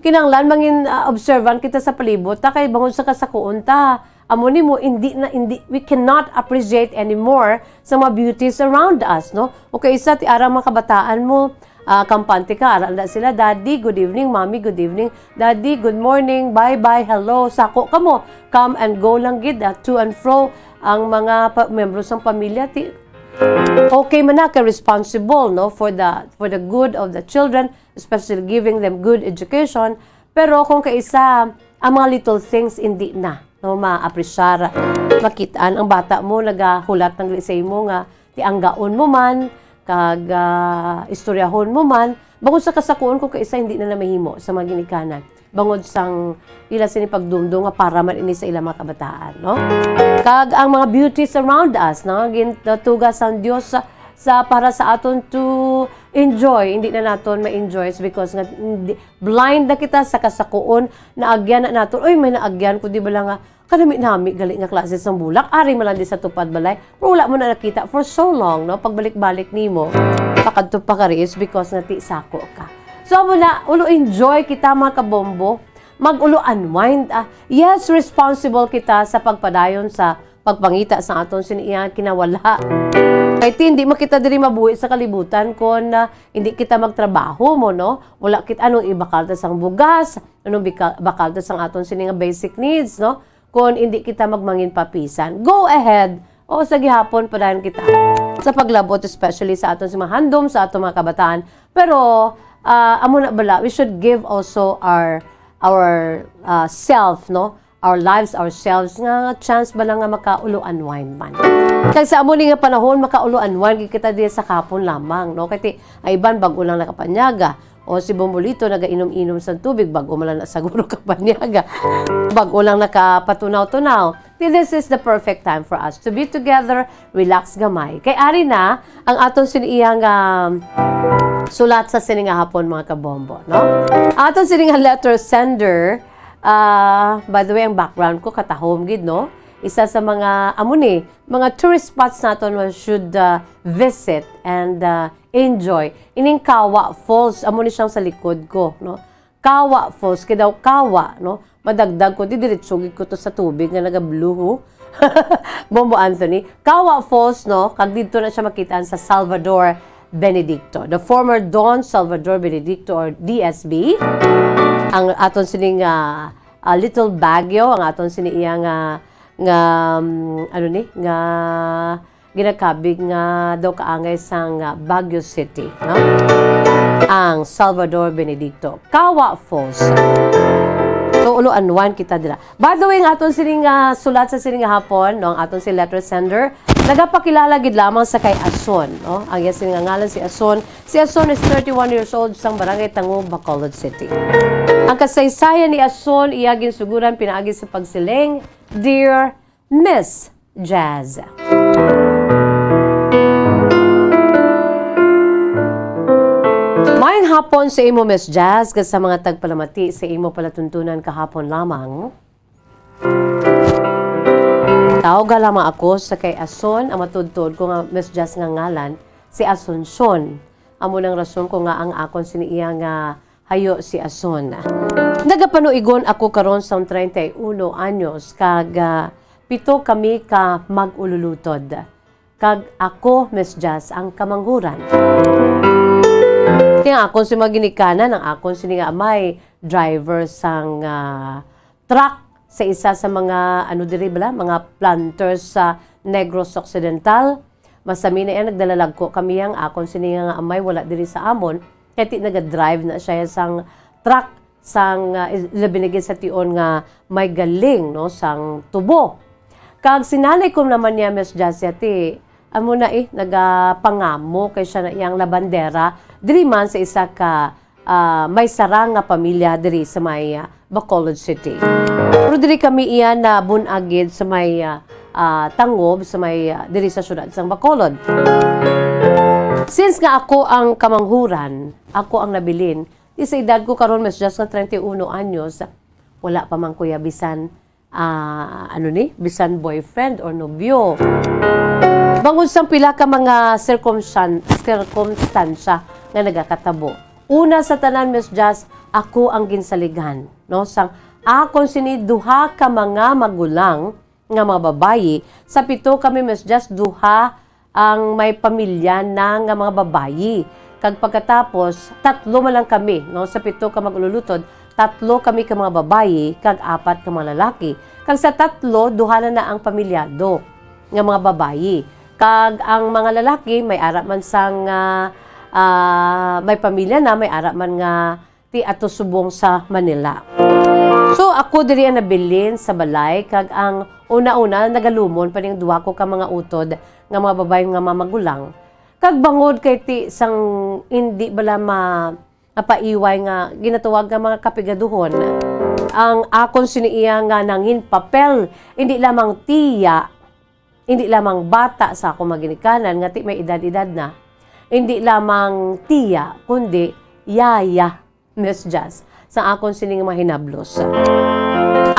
kinahanglan mangin, ah, observant kita sa palibot ta, kay bangod sa kasakuon ta, amo ni mo, hindi na, hindi, we cannot appreciate anymore sa mga beauties around us, no? O kay isa, ti ara mga kabataan mo, ah, kampante ka, ara na sila, "Daddy, good evening. Mommy, good evening. Daddy, good morning. Bye-bye, hello." Sako ka mo, come and go lang gid, ah, to and fro ang mga pa-, membro sang pamilya. Ti, okay man na kay responsible, no, for the, for the good of the children, especially giving them good education. Pero kung kaisa, ang mga little things, hindi na, no, maapresyar. Makit-an ang bata mo, nagahulat ng sa imo nga, ti anggaon mo man, kag, ah, istoryahon mo man, bangod sa kasakuon ko kaisa, hindi na na mahimo sa mga ginikanan. Bangod sang ila sini pagdumdom nga para man ini sa ilang mga kabataan, no? Kag ang mga beauties around us, no? Gintuga sang Dios sa, sa, para sa aton to enjoy. Hindi na naton ma-enjoy because nga, hindi, blind na kita sa kasakuon, naagyan na naton. Uy, may naagyan ko, di ba lang nga, kanami-nami gali nga klase sang bulak. Ari man lang di sa tupad balay. Pero wala mo na nakita for so long, no? Pagbalik-balik nimo, pakadto pa ka ri is because nga ti sako ka. So, amo na, ulo enjoy kita, mga kabombo. Mag-ulo unwind, ah. Yes, responsible kita sa pagpadayon sa pagpangita sa aton sini iya kinawala. Kay ti, hindi man kita diri mabuhi sa kalibutan kon, ah, hindi kita magtrabaho mo, no? Wala kit-, anong ibakal ta sang bugas, anong bika-, bakal ta sang aton sini nga basic needs, no? Kon hindi kita magmangin papisan. Go ahead. O, sa gihapon, padayon kita sa paglabot, especially sa aton si mga handom, sa aton mga kabataan. Pero, ah, amo na bala, we should give also our, our, ah, self, no? Our lives, ourselves, nga chance bala nga makaulo unwind man. Kag sa amo ni nga panahon, makaulo unwind gid kita diya sa kahapon lamang, no? Kay ti, ang iban bag-o lang nakapanyaga. O si Bombolito nagainom-inom sa tubig, bag-o man lang na siguro kapanyaga. Bag-o lang nakapatunaw-tunaw. Ti, this is the perfect time for us to be together, relax gamay. Kay ari na ang aton sini iyang, um, sulat sa sini nga hapon, mga kabombo, no? Aton sini nga letter sender, ah, by the way, ang background ko, katahom gid, no? Isa sa mga, amo ni, mga tourist spots naton we should, ah, visit and, ah, enjoy. Ining Kawa Falls, amo ni siyang sa likod ko, no? Kawa Falls, kay daw kawa, no? Madagdag ko, di diretso gid ko to sa tubig nga naga-blue, ho. Bombo Anthony. Kawa Falls, no? Kag didto na siya makitaan sa Salvador Benedicto, the former Don Salvador Benedicto or D S B. Ang aton sini nga, ah, Little Baguio, ang aton sini iya nga, nga, um, ano ni, nga ginakabig nga daw kaangay sang, ah, Baguio City, no? Ang Salvador Benedicto. Kawa Falls. So, ulo anwan kita dira. By the way, ang aton sini nga sulat sa sini nga hapon, no, ang aton si letter sender, nagapakilala gid lamang sa kay Ason, no? Ang iya sini nga ngalan si Ason. Si Ason is thirty-one years old, sang Barangay Tango, Bacolod City. Ang kasaysayan ni Ason, iya ginsuguran pinaagi sa pagsiling, "Dear Miss Jazz." Maayong hapon sa imo, Miss Jazz, kag sa mga tagpalamati sa imo palatuntunan kahapon lamang. Tawga lamang ako sa kay Ason, ang matuod-tuod ko nga Miss Jazz nga ngalan, si Asuncion. Amo nang rason ko nga ang akon sini iya nga hayo si Ason. Nagapanuigon ako karon sang treinta y uno anyos, kag, ah, pito kami ka mag-ululutod. Kag ako, Miss Jazz, ang kamanghuran. Kaya akon si mga ginikanan, ang akon sini nga amay, driver sang, ah, truck sa isa sa mga, ano diri bala, mga planters sa Negros Occidental. Masami na yan, nagdalalagko kami yang akon sini nga amay, wala diri sa amon. Kaya ti nagadrive na siya sang truck sang, ah, is-, labi na gid sa tion nga may galing, no, sang tubo. Kag si nanay ko naman niya, Miss Jasia, ti, amo na eh, nagapangamo kay siya na iyang labandera. Diri man sa isa ka, ah, may sarang nga pamilya diri sa may, ah, Bacolod City. Pero diri kami iya na bunagid sa may, ah, ah, tangob, sa may, ah, diri sa syudad sang Bacolod. Since nga ako ang kamanghuran, ako ang nabilin, di sa edad ko karon, Miss Jazz, nga treinta y uno anyos, wala pa man kuya bisan, ah, ano ni, bisan boyfriend or nobyo. Bangod sang pila ka mga circumstan-, circumstansya nga nagakatabo. Una sa tanan, Miss Jazz, ako ang ginsaligan, no? Sang akon sini duha ka mga magulang nga mga babayi, sa pito kami, Miss Jazz, duha ang may pamilya na nga mga babayi. Kag pagkatapos, tatlo man lang kami, no? Sa pito ka mag-ululutod, tatlo kami ka mga babayi, kag apat ka mga lalaki. Kag sa tatlo, duha na na ang pamilyado nga mga babayi. Kag ang mga lalaki, may ara man sang, ah, ah, may pamilya na, may ara man nga ti ato subong sa Manila. So, ako diri ang nabilin sa balay, kag ang una-una, nagalumon pa ning duha ko ka mga utod nga mga babayi nga mga magulang. Kag bangod kay ti sang indi bala ma-, mapaiway nga ginatawag nga mga kapigaduhon, ang akon sini iya nga nangin papel, indi lamang tiya, indi lamang bata sa akong mga ginikanan nga ti may edad-edad na, indi lamang tiya, kundi yaya. Miss Jazz, sa akon sining mahinablos.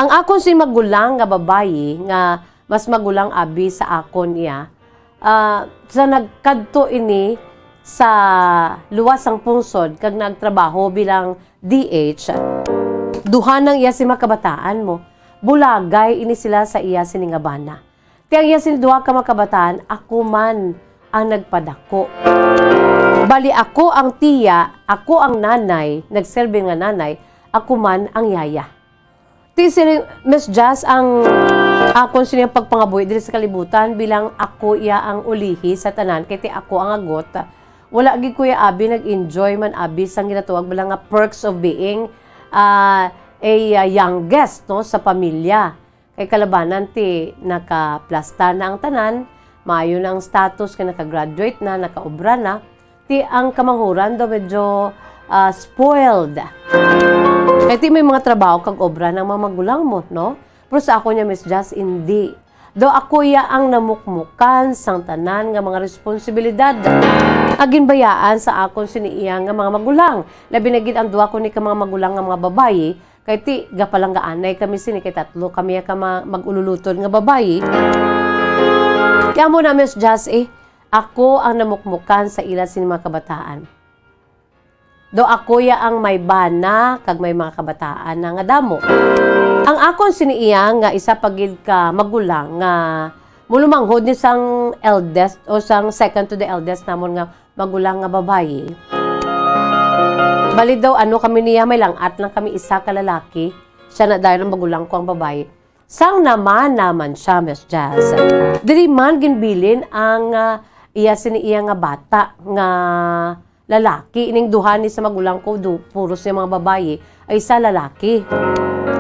Ang akon sing magulang nga babayi nga mas magulang abi sa akon iya, ah, sa nagkadto ini sa luwas sang pungsod kag nagtrabaho bilang D H, duha nang iya sing mga kabataan mo. Bulagay ini sila sa iya sini nga bana. Ti ang iya sini duha ka mga kabataan, ako man ang nagpadako. Bali, ako ang tiya, ako ang nanay, nagserbi nga nanay, ako man ang yaya. Ti sini, Miss Jazz, ang akon sini ang pagpangabuhi diri sa kalibutan bilang ako iya ang ulihi sa tanan, kay ti ako ang agot. Wala gid kuya abi nag-enjoy man abi sang ginatawag bala nga perks of being, ah, a, ah, youngest, no, sa pamilya. Kay kalabanan ti nakaplasta na ang tanan, maayo na ang status kay naka-graduate na, nakaobra na. Ti ang kamanghuran daw medyo, ah, spoiled. Kay ti may mga trabaho kag obra ng mga magulang mo, no? Pero sa ako niya, Miss Jazz, hindi. Daw ako iya ang namukmukan sang tanan nga mga responsibilidad. Aginbayaan sa akon sini iya nga mga magulang. Labi na gid ang duha ko ni ka mga magulang nga mga babayi, kay ti, gapalanggaanay kami sini, kay tatlo kami ka ma-, mag-ululutod nga babayi. Kaya mo na, Miss Jazz, eh, ako ang namukmukan sa ila sini mga kabataan. Do ako ya ang may bana, kag may mga kabataan na nga damo. Ang akon sini iya nga isa pa gid ka magulang nga mulumanghod ni sang eldest o sang second to the eldest namon nga magulang nga babayi. Bali daw, ano kami niya, may lang-at lang kami isa ka lalaki. Siya na dayon ang magulang ko ang babayi. Sang naman naman siya, Miss Jazz. Diri man ginbilin ang, ah, iya sini iya nga bata nga lalaki. Ining duha ni sa magulang ko, du-, puros niya mga babayi, ay isa lalaki.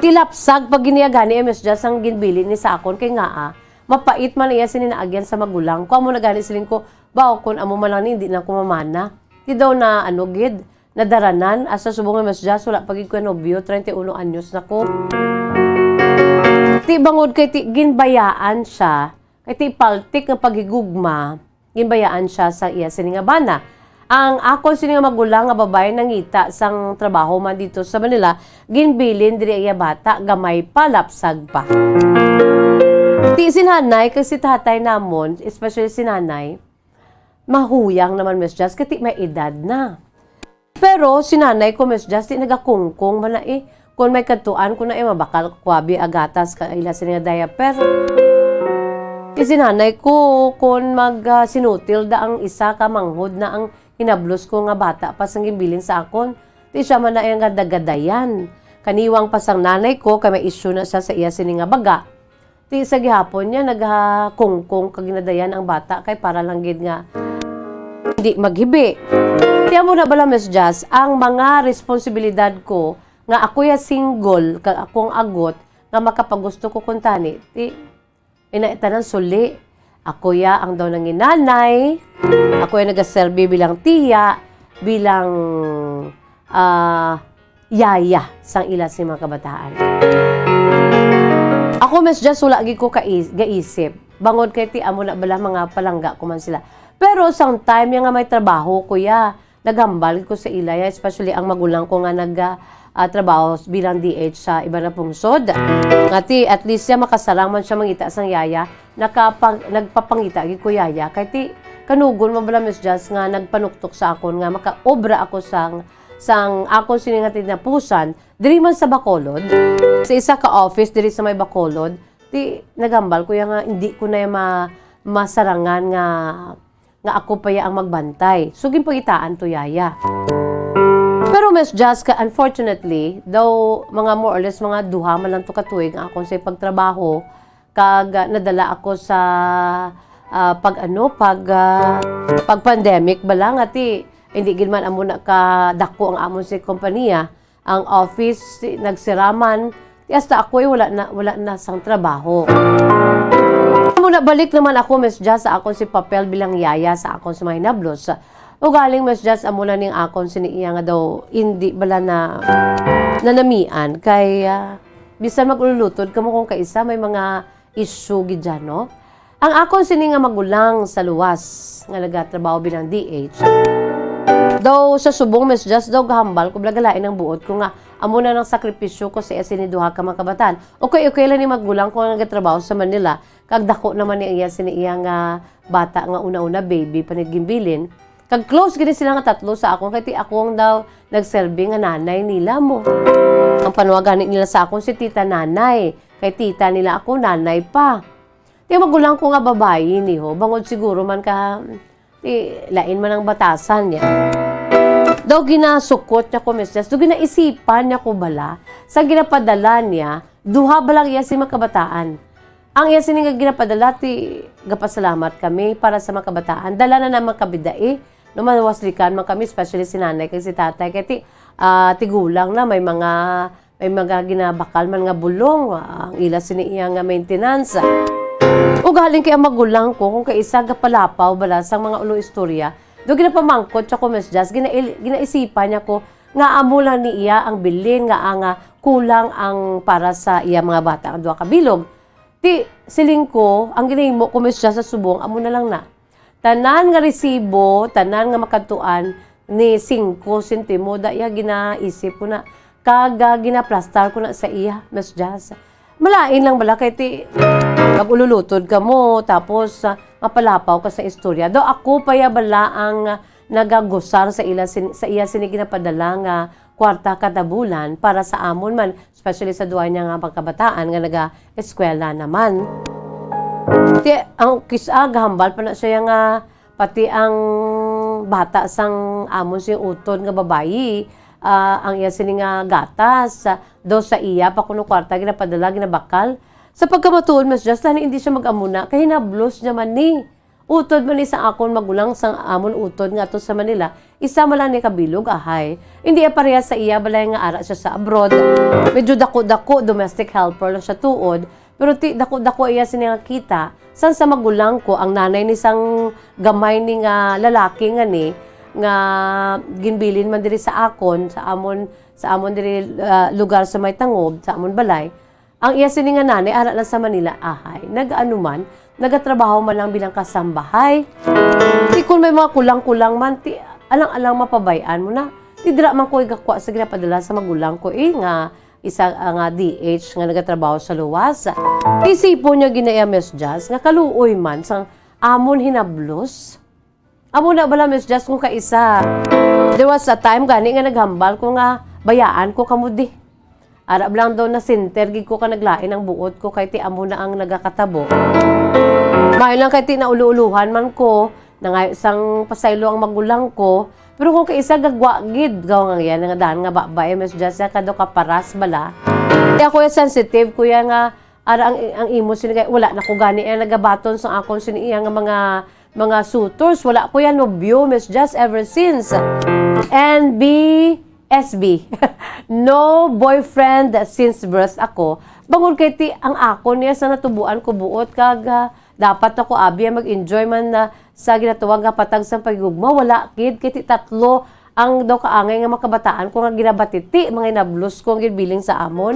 Tilapsag pag giniagani, eh, Miss Jazz, ang ginbilin ni sa akon kay nga, ah, mapait man iya sini naagyan sa magulang ko. Amo na gani siling ko, "Baw, kun amo man lang ni, hindi na ko mamana." Di daw na, ano, gid, nadaranan, asa subong nga Miss Jazz, wala pa gid ko nobyo, treinta y uno anyos na ko. Ti bangod kay ti ginbayaan siya, kay ti paltik nga paghigugma, ginbayaan siya sa iya sini nga bana. Ang akon sini nga magulang nga babayi nangita sang trabaho man dito sa Manila, ginbilin diri iya bata, gamay palapsag pa. Ti si nanay kag si tatay namon, especially si nanay, mahuyang naman, Miss Jazz, kay ti may edad na. Pero si nanay ko, Miss Jazz, ti nagakungkong man na eh. Kung may kadtuan ko na eh, mabakal ko abi agatas ka ila sini nga diaper. Ti si nanay ko, kung mag, ah, sinutil da ang isa ka manghod na ang hinablos ko nga bata pa sang ginbilin sa akon, ti siya man na ang gadayan. Kaniwang pa sang nanay ko, kay may issue na siya sa iya sini nga baga. Ti sa gihapon niya nagakungkong kag ginadayan ang bata kay para lang gid nga hindi maghibi. Ti amo na bala, Miss Jazz, ang mga responsibilidad ko nga ako ya single kag akong agot nga makapagusto ko kuntani, ti ina tanan suli. Ako ya ang daw nanginanay, ako ya nagaserbi bilang tiya, bilang, ah, yaya sang ila sing mga kabataan. Ako, Miss Jazz, wala gid ko kai-, gaisip. Bangod kay ti amo na bala mga palangga ko man sila. Pero sang time ya nga may trabaho ko ya, naghambal ko sa ila ya, especially ang magulang ko nga nag, ah, ah, trabaho bilang D H sa iba na pungsod. Nga ti, at least ya makasarang man siya mangita sang yaya, nakapang-, nagpapangita gid ko yaya. Kay ti, kanugon man bala, Miss Jazz, nga nagpanuktok sa akon nga makaobra ako sang sang akon sini nga tinapusan diri man sa Bacolod, sa isa ka office diri sa may Bacolod, ti naghambal ko ya nga hindi ko na ya ma-, masarangan nga, nga ako pa ya ang magbantay. So, ginpangitaan to yaya. Pero Miss Jazz, ka, unfortunately, daw mga more or less mga duha man lang to ka tuig ang akon sa pagtrabaho, kag, ah, nadala ako sa, ah, pag, ano, pag, ah, pag pandemic bala nga ti, hindi gid man amo na kadako ang amon si kompanya, ang office, ti, nagsiraman, ti hasta ako'y wala na, wala na sang trabaho. Amo na, balik naman ako, Miss Jazz, sa akon si papel bilang yaya sa akon sa mga hinablos. Ugaling, Miss Jazz, amo na ning akon sini iya nga daw hindi bala na nanamian kay, ah, bisan mag-ululutod kamo kung kaisa may mga issue gid dyan, no? Ang akon sini nga magulang sa luwas nga nagatrabaho bilang D H, daw sa subong, Miss Jazz, daw gahambal ko, bala galain ang buot ko nga amo na nang sakripisyo ko sa iya sini duha ka mga kabataan. Okay, okay lang ni magulang ko nga nagatrabaho sa Manila, kag dako naman ni iya sini iya nga bata nga una-una, baby pa ni ginbilin. Kag close gid sila nga tatlo sa akon, kay ti ako ang daw nagserbi nga nanay nila mo. Ang panuwagan nila sa akon si Tita Nanay, kay tita nila ako, nanay pa. Ti magulang ko nga babayi ni ho, bangod siguro man ka, ti, lain man ang batasan niya. Daw ginasukot niya ko, Miss Jess, daw ginaisipan niya ko bala, sa ginapadala niya, duha bala iya si mga kabataan. Ang iya sini nga ginapadala, ti, gapasalamat kami para sa mga kabataan. Dala na naman kami dai. No, mawaslikan man kami, especially si nanay kag si tatay. Kay ti, ah, tigulang na, may mga, may mga ginabakal man nga bulong, ah, ang ila sini iya nga maintenance. Ugaling kay ang magulang ko, kung kaisa gapalapaw bala sa mga ulo istorya, do ginapamangkot siya ko, Miss Jazz, gina-, ginaisipan niya ko, nga amo lang ni iya ang bilin nga ang, ah, kulang ang para sa iya mga bata nga duha ka bilog. Ti, siling ko, ang ginahimo ko, Miss Jazz, sa subong, amo na lang na. Tanan nga resibo, tanan nga makadtuan ni singko sentimo, da iya ginaisip ko na. Kag, ah, ginaplastar ko na sa iya, Miss Jazz. Malain lang bala kay ti, mag-ululutod ka mo, tapos, ah, mapalapaw ka sa istorya. Daw ako pa ya bala ang, ah, nagagusar sa ila sin-, sa iya sini ginapadala nga kwarta kada bulan para sa amon man, especially sa duha niya nga mga kabataan nga naga-eskwela naman. Ti, ang kis-a, gahambal pa na siya nga pati ang bata sang amon si utod nga babayi, ah, ang iya sini nga gatas, ah, daw sa iya pa kuno kwarta ginapadala, ginabakal. Sa pagkamatuod, Miss Jess, tani hindi siya mag-amuna, kay hinablos niya man ni. Utod man ni sa akon magulang, sang amon utod nga ato sa Manila, isa man lang ni kabilog, ahay. Hindi iya parehas sa iya balay nga ara siya sa abroad. Medyo dako-dako, domestic helper lang siya tuod, pero ti dako-dako iya sini nga kita. Sang sa magulang ko, ang nanay ni sang gamay ni nga lalaki nga ni, nga ginbilin man diri sa akon, sa amon, sa amon diri, ah, lugar sa may tangob, sa amon balay. Ang iya sini nga nanay, ara lang sa Manila, ahay. Nag-ano man, nagatrabaho man lang bilang kasambahay. Ti kun may mga kulang-kulang man, ti alang-alang mapabay-an mo na. Ti dira man ko igakwa sa ginapadala sa magulang ko, eh, nga isa, ah, nga D H nga nagatrabaho sa luwas. Isipon niya ginaya, Miss Jazz, nga kaluoy man sang amon hinablos. Amo na bala, Miss Jazz, kung kaisa. There was a time gani nga naghambal ko nga bayaan ko kamo di. Ara lang daw na center gid ko ka naglain ang buot ko kay ti amo na ang nagakatabo. Maayo lang kay ti nauluuluhan man ko, nangayo sang pasaylo ang magulang ko, pero kung kaisa gagwa gid, gaw nga yan, nga dahan nga babay, Miss Jazz, ya kado ka paras bala. Kaya kuya sensitive, kuya nga, ara ang, ang imo sini kay wala na ko gani ang nagabaton sa akon sini iya nga mga, mga suitors. Wala ko yan nobyo, Miss Jazz, ever since. N B S B. No boyfriend since birth ako. Bangod kay ti ang akon niya sa natubuan ko buot kag, ah, dapat ako abi ang mag-enjoy man na sa ginatawag nga patag sang paghigugma. Wala gid kay ti tatlo ang daw kaangay nga mga kabataan ko nga ginabatiti, mga hinablos ko ang ginbiling sa amon.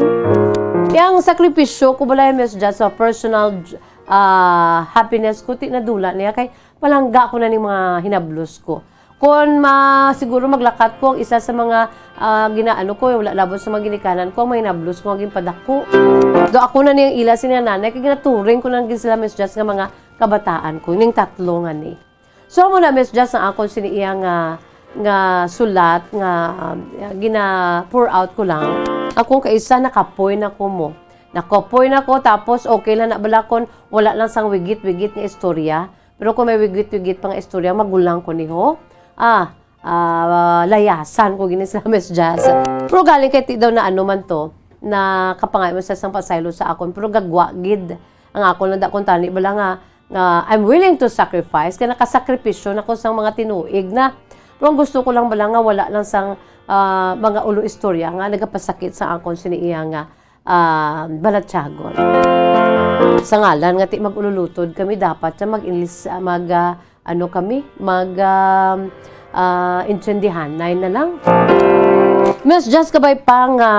Ti ang sakripisyo ko bala, Miss Jazz, sa personal, ah, happiness ko, ti nadula niya kay palangga ko na ning mga hinablos ko. Kon ma-, siguro maglakat ko ang isa sa mga, ah, ginaano ko, wala labot sa mga ginikanan ko, ang mga hinablos ko nga ginpadako. Do ako na niyang ila sini nga nanay, kay ginaturing ko na gid sila, Miss Jazz, nga mga kabataan ko, ning tatlo nga ni. So, amo na, Miss Jazz, ang akon sini iya nga, nga sulat nga, ah, gina-pour out ko lang. Akong kaisa, nakapoy na ko mo. Nakapoy na ko, tapos okay lang na bala kon wala lang sang wigit-wigit nga istorya. Pero kung may wigit-wigit pa nga istorya, magulang ko ni ho. Ah, ah, layasan ko gini sa, Miss Jazz. Pero galing kay ti daw na ano man to, na kapangayo man sa sang pasaylo sa akon. Pero gagwa gid ang akon lang da kung tani bala nga, nga I'm willing to sacrifice, kaya nakasakripisyo na ko sang mga tinuig na. Pero ang gusto ko lang bala nga wala lang sang, ah, mga ulo istorya nga nagapasakit sa akon sini iya nga, ah, balatyagon. Sa ngalan nga ti mag-ululutod kami, dapat siya mag-ilis-, ah, mag, ah, ano kami, mag, ah, ah, intindihanay na lang. Miss Jazz, kabay pa nga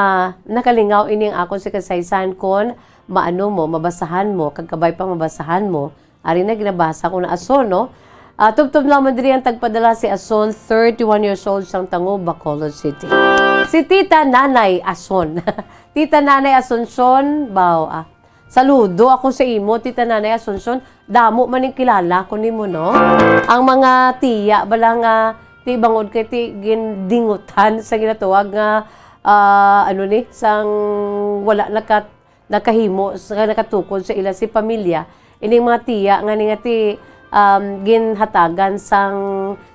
nakalingaw ini ang akon si kasaysayan kon maano mo, mabasahan mo, kag kabay pa mabasahan mo, ari na, ginabasa ko na ason, no? Ah, tubtob naman diri ang tagpadala si Ason, thirty-one years old, sang Tango, Bacolod City. Si Tita Nanay Ason. Tita Nanay Asuncion, baw, ah, saludo ako sa imo, Tita Nanay Asuncion. Damo man ning kilala ko nimo, no? Ang mga tiya bala nga ti bangod kay ti gindingutan sa ginatawag nga, ah, ano ni, sang wala nakat-, nakahimo sa, nakatukod sa ila si pamilya, ining mga tiya nga ni nga ti, um, ginhatagan sang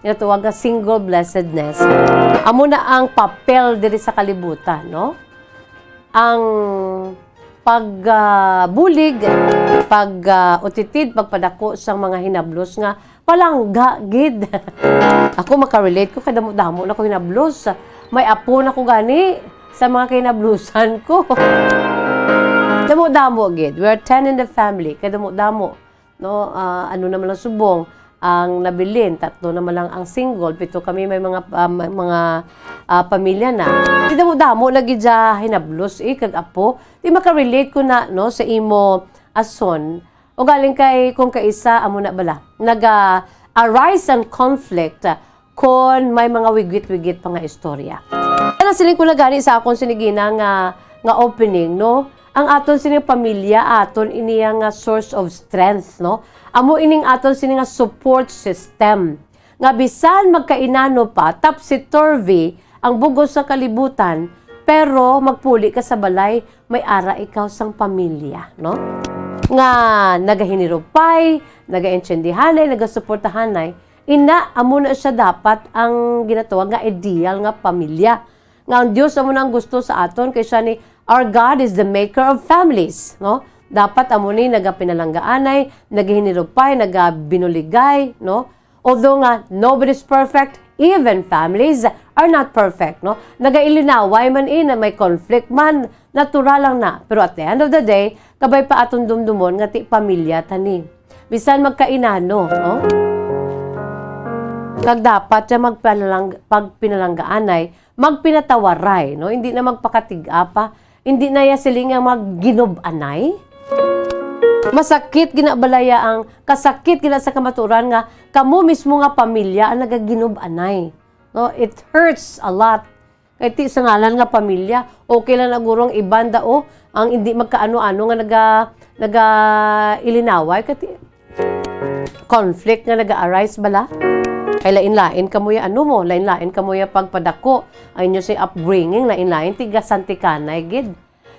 ginatawag nga single blessedness. Amo na ang papel diri sa kalibutan, no? Ang pag, ah, bulig, pag, ah, utitid, pagpadako sang mga hinablos nga palangga gid. Ako makarelate ko kay damo-damo na ko hinablos. May apo na ko gani sa mga kahinablusan ko. Damo-damo gid. We are ten in the family. Kay damo-damo, no? Ah, ano naman ang subong ang nabilin, tatlo naman lang ang single, pito kami may mga, ah, may mga, ah, pamilya na. Di damo-damo na gid siya hinablos, eh, kag apo. Di makarelate ko na, no, sa imo, Ason. O galing kay kung kaisa, amo na bala, naga-arise ang conflict, ah, kon may mga wigwit-wigit pa nga istorya. Ano siling ko na gani sa akon sinigina nga, nga opening, no? Ang aton sini pamilya, aton iniya nga source of strength, no? Amo ining aton sini nga support system. Nga bisan magkainano pa, topsy-turvy ang bugos sa kalibutan, pero magpuli ka sa balay, may ara ikaw sang pamilya, no? Nga nagahinirupay, nagaintindihanay, nagasuportahanay, ina, amo na siya dapat ang ginatawag nga ideal nga pamilya. nga ang Dios amo nang gusto sa aton, kay siya ni, our God is the maker of families, no? Dapat amo ni nagapinalanggaanay, nagahinirupay, nagabinuligay, no? Although nga nobody's perfect, even families are not perfect, no? Nagailinaway man, eh, na may conflict man, natural lang na. Pero at the end of the day, kabay pa aton dumdumon nga ti pamilya tani. Bisan magkainano, no? Kag dapat siya magpanalang-, pagpinalanggaanay, magpinatawaray, no? Hindi na magpakatig-a pa. Hindi na ya siling ang mga ginub-anay. Masakit ginabalaya ang kasakit gina sa kamaturan nga kamo mismo nga pamilya ang nagaginub-anay. No, it hurts a lot. Kay ti sa ngalan nga pamilya, okay lang na guro ang iban da, oh, ang hindi magkaano-ano nga naga-, naga-ilinaway. Kay ti conflict nga naga-arise bala. Kay lain-lain kamo ya ano mo, lain-lain kamo ya pagpadako. Ang inyo si upbringing, lain-lain, tiga Santicanay gid.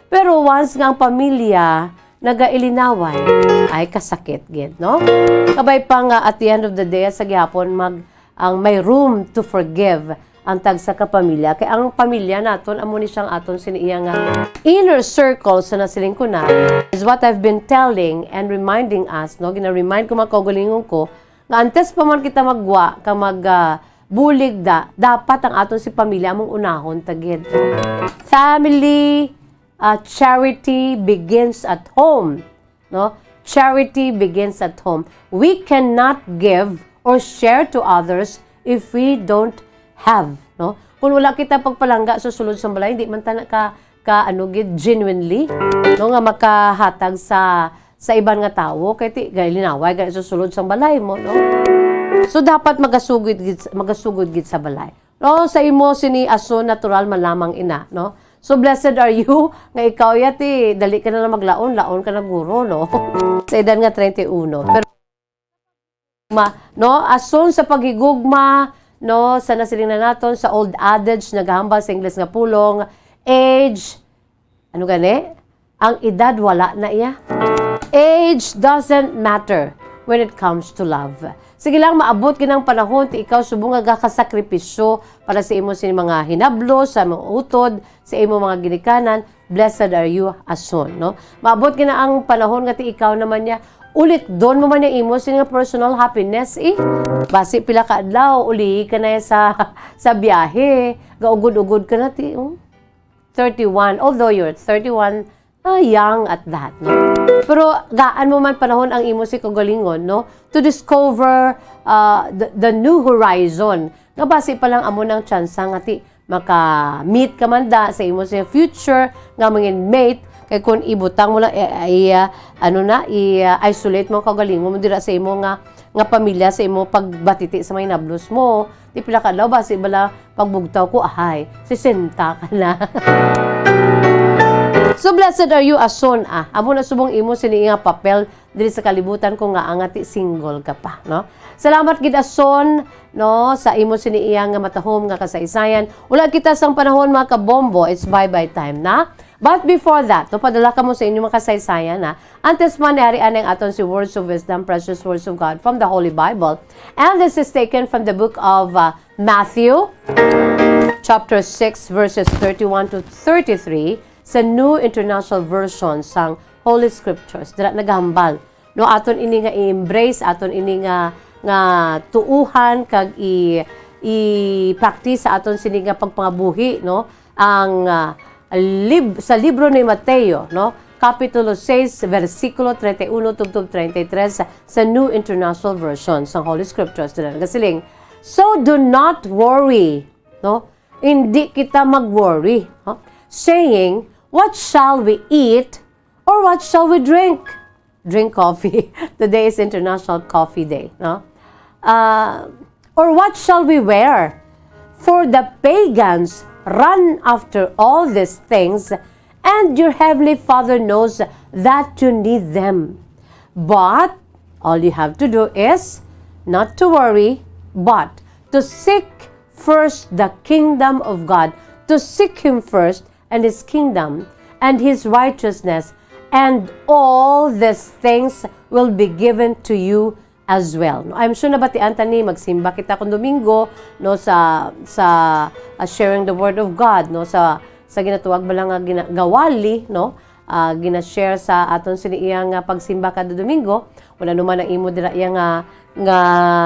Pero once nga ang pamilya nagailinaway, ay kasakit gid, no? Kabay pa nga at the end of the day, sa gihapon mag, ang may room to forgive ang tagsa ka pamilya. Kay ang pamilya naton, amo ni siyang aton sini iya nga inner circle sa nasiling ko na, is what I've been telling and reminding us, no? Gina-remind ko, mga kaugalingon ko, nga antes pa man kita magwa ka mag, ah, bulig da, dapat ang aton si pamilya among unahon ta gid. Family, ah, charity begins at home, no? Charity begins at home. We cannot give or share to others if we don't have, no? Kung wala kita pagpalangga sa sulod sang balay, hindi man ta na ka, ka ano gid, genuinely, no, nga makahatag sa, sa iban nga tawo, kay ti, kay linaway gani sa sulod sang balay mo, no? So, dapat magasugod gid, magasugod gid sa balay. No, sa imo sini aso natural man lamang ina, no? So, blessed are you nga ikaw ya ti, dali ka na lang maglaon, laon ka na guro, no? Sa edad nga treinta y uno. Pero, ma-, no, ason sa paghigugma, no, sa nasiling na naton, sa old adage, nagahambal sa Ingles nga pulong, age, ano gani? Ang edad wala na iya. Age doesn't matter when it comes to love. Sige lang, maabot gid ang panahon ti ikaw subong nga gakasakripisyo para sa imo sini mga hinablo, sa mga utod, sa imo mga ginikanan. Blessed are you, ason, no? Maabot gid na ang panahon nga ti ikaw naman niya, ulit don mo man niya imo sini nga personal happiness, eh. Basi pila ka adlaw, uli ka na sa, sa biyahe, gaugod-ugod ka na, ti, oh. Thirty-one, although you're thirty-one, ah, young at that, no? Pero gaan mo man panahon ang imo si kaugalingon, no? To discover, ah, the, the new horizon. Nga basi pa lang amo nang tsansa nga ti maka-meet ka man da sa imo sa future nga mangin mate. Kay kung ibutang mo lang, eh, ay, ah, ano na, i-, ah, isolate mo ang kaugalingon mo dira sa imo nga, nga pamilya, sa imo pagbatiti sa mga hinablos mo. Di pila ka adlaw, basi bala pagbugtaw ko, ahay, sesenta ka na. So, blessed are you, ason, ah. Amo na subong imo sini nga papel diri sa kalibutan ko nga angati single ka pa, no? Salamat gid, ason, no, sa imo sini iya nga matahom nga kasaysayan. Wala kita sang panahon, mga kabombo. It's bye-bye time na. But before that, no, padala ka mo sa inyong mga kasaysayan, ha? Antes man, nari anay ang aton si Words of Wisdom, Precious Words of God from the Holy Bible. And this is taken from the book of, uh, Matthew, chapter six, verses thirty-one to thirty-three, sa New International Version sang Holy Scriptures. Dira nagahambal, no, aton ini nga i-embrace, aton ini nga, nga tuuhan, kag i-, i-practice sa aton sini nga pagpangabuhi, no? Ang, ah, lib-, sa libro ni Mateo, no? Kapitulo sais, bersikulo treinta y uno tubtob treinta y tres sa New International Version sang Holy Scriptures. Dira nagasiling, "So do not worry," no? Hindi kita mag-worry, no? Saying, "What shall we eat? Or what shall we drink?" Drink coffee. Today is International Coffee Day, no? Uh, "Or what shall we wear? For the pagans run after all these things, and your heavenly Father knows that you need them." But all you have to do is not to worry, but to seek first the kingdom of God, to seek Him first and His kingdom and His righteousness, and all these things will be given to you as well. No, I'm sure nabatian ta ni, magsimba kita kon Domingo, no, sa, sa, ah, sharing the word of God, no, sa, sa ginatawag ba lang nga gina-, gawali, no, ah, gina-share sa aton sini iya nga pagsimba kada Domingo. Wala naman ang imo dira iya nga, nga,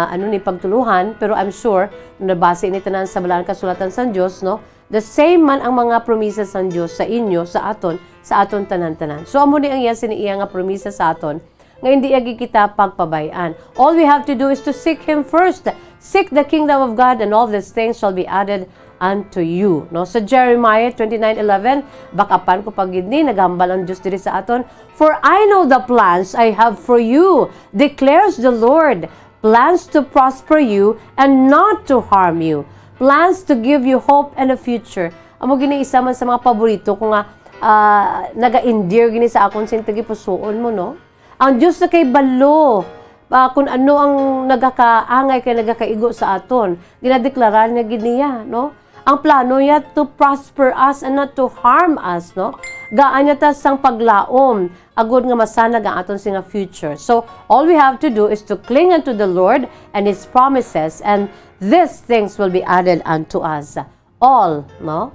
ano ni, pagtuluhan, pero I'm sure nabasa ini tanan sa Balaan Kasulatan sang Dios, no? The same man ang mga promises sang Dios sa inyo, sa aton, sa aton tanan-tanan. So, amo ni ang iya sini iya nga promisa sa aton, nga hindi agi kita pagpabay-an. All we have to do is to seek Him first. Seek the kingdom of God, and all these things shall be added unto you. No? Sa Jeremiah twenty-nine eleven, bakapan ko pa gid ni, naghambal ang Dios diri sa aton, "For I know the plans I have for you, declares the Lord, plans to prosper you and not to harm you, plans to give you hope and a future." Amo gini isa man sa mga paborito ko nga, ah, naga-endear gini sa akon sing tagipusoon mo, no? Ang Dios na kay balo, ah, kung ano ang nagakaangay kay nagakaigo sa aton. Ginadeklara niya gid niya, no? Ang plano niya to prosper us and not to harm us, no? Gaan niya ta sang paglaom, agod nga masanag ang aton sini nga future. So, all we have to do is to cling unto the Lord and His promises, and these things will be added unto us all, no?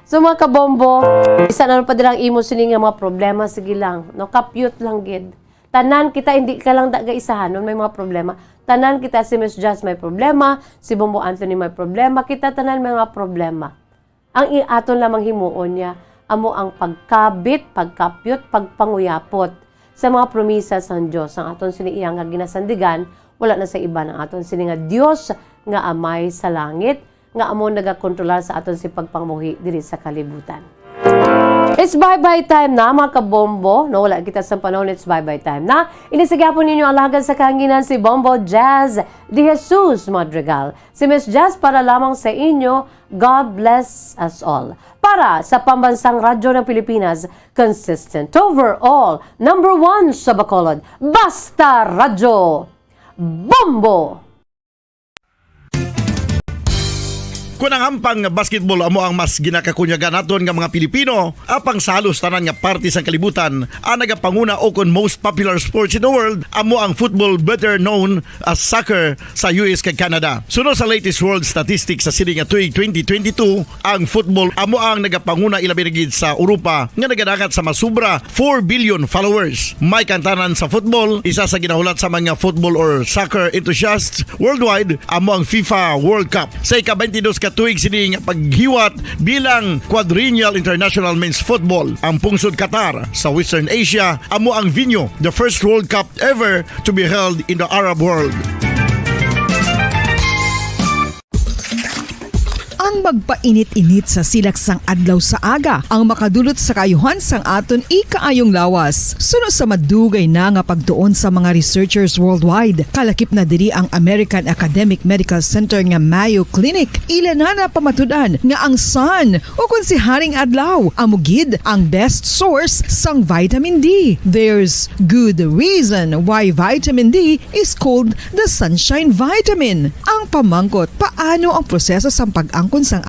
So, mga kabombo, bisan ano pa dira ang imo sini nga mga problema, sige lang, no? Kapyot lang gid. Tanan kita, hindi ka lang da-, gaisahanon may mga problema. Tanan kita, si Miss Jazz may problema, si Bombo Anthony may problema, kita tanan may mga problema. Ang i-, aton lamang himuon niya, amo ang pagkabit, pagkapyot, pagpanguyapot sa mga promisa sang Dios. Ang aton sini iya nga ginasandigan, wala na sa iban ang aton sini nga Dios nga Amay sa langit, nga amo nagakontrolar sa aton si pagpangamuhi diri sa kalibutan. It's bye-bye time na, mga kabombo. No, wala kita sa panahon, it's bye-bye time na. Ini sa gihapon ninyo alagad sa kahanginan, si Bombo Jazz de Jesus Madrigal. Si Miss Jazz para lamang sa inyo. God bless us all. Para sa Pambansang Radyo ng Pilipinas, consistent overall, number one sa Bacolod, Basta Radyo, Bombo! Kon ang hampang nga basketball amo ang mas ginakakunyagan naton nga mga Pilipino, apang sa halos tanan nga parte sang kalibutan, ang nagapanguna o kon most popular sports in the world amo ang football, better known as soccer, sa U S kag Canada. Suno sa latest world statistics sa sini nga tuig twenty twenty-two, ang football amo ang nagapanguna, ilabi na gid sa Europa, nga nagadangat sa masobra four billion followers. May kantanan sa football, isa sa ginahulat sa mga football or soccer enthusiasts worldwide amo ang FIFA World Cup. Sa ika-twenty-dos ka tuig sini nga paghiwat bilang Quadrennial International Men's Football, ang pungsod Qatar sa Western Asia amo ang venue, the first World Cup ever to be held in the Arab world. Ang magpainit-init sa silak sang adlaw sa aga ang makadulot sa kaayuhan sang aton ikaayong lawas. Suno sa madugay na nga pagtuon sa mga researchers worldwide, kalakip na diri ang American Academic Medical Center nga Mayo Clinic. Ila na napamatud-an nga ang sun, o kon si Haring Adlaw, amo gid ang best source sang vitamin D. There's good reason why vitamin D is called the sunshine vitamin. Ang pamangkot, paano ang proseso sang pag-angkon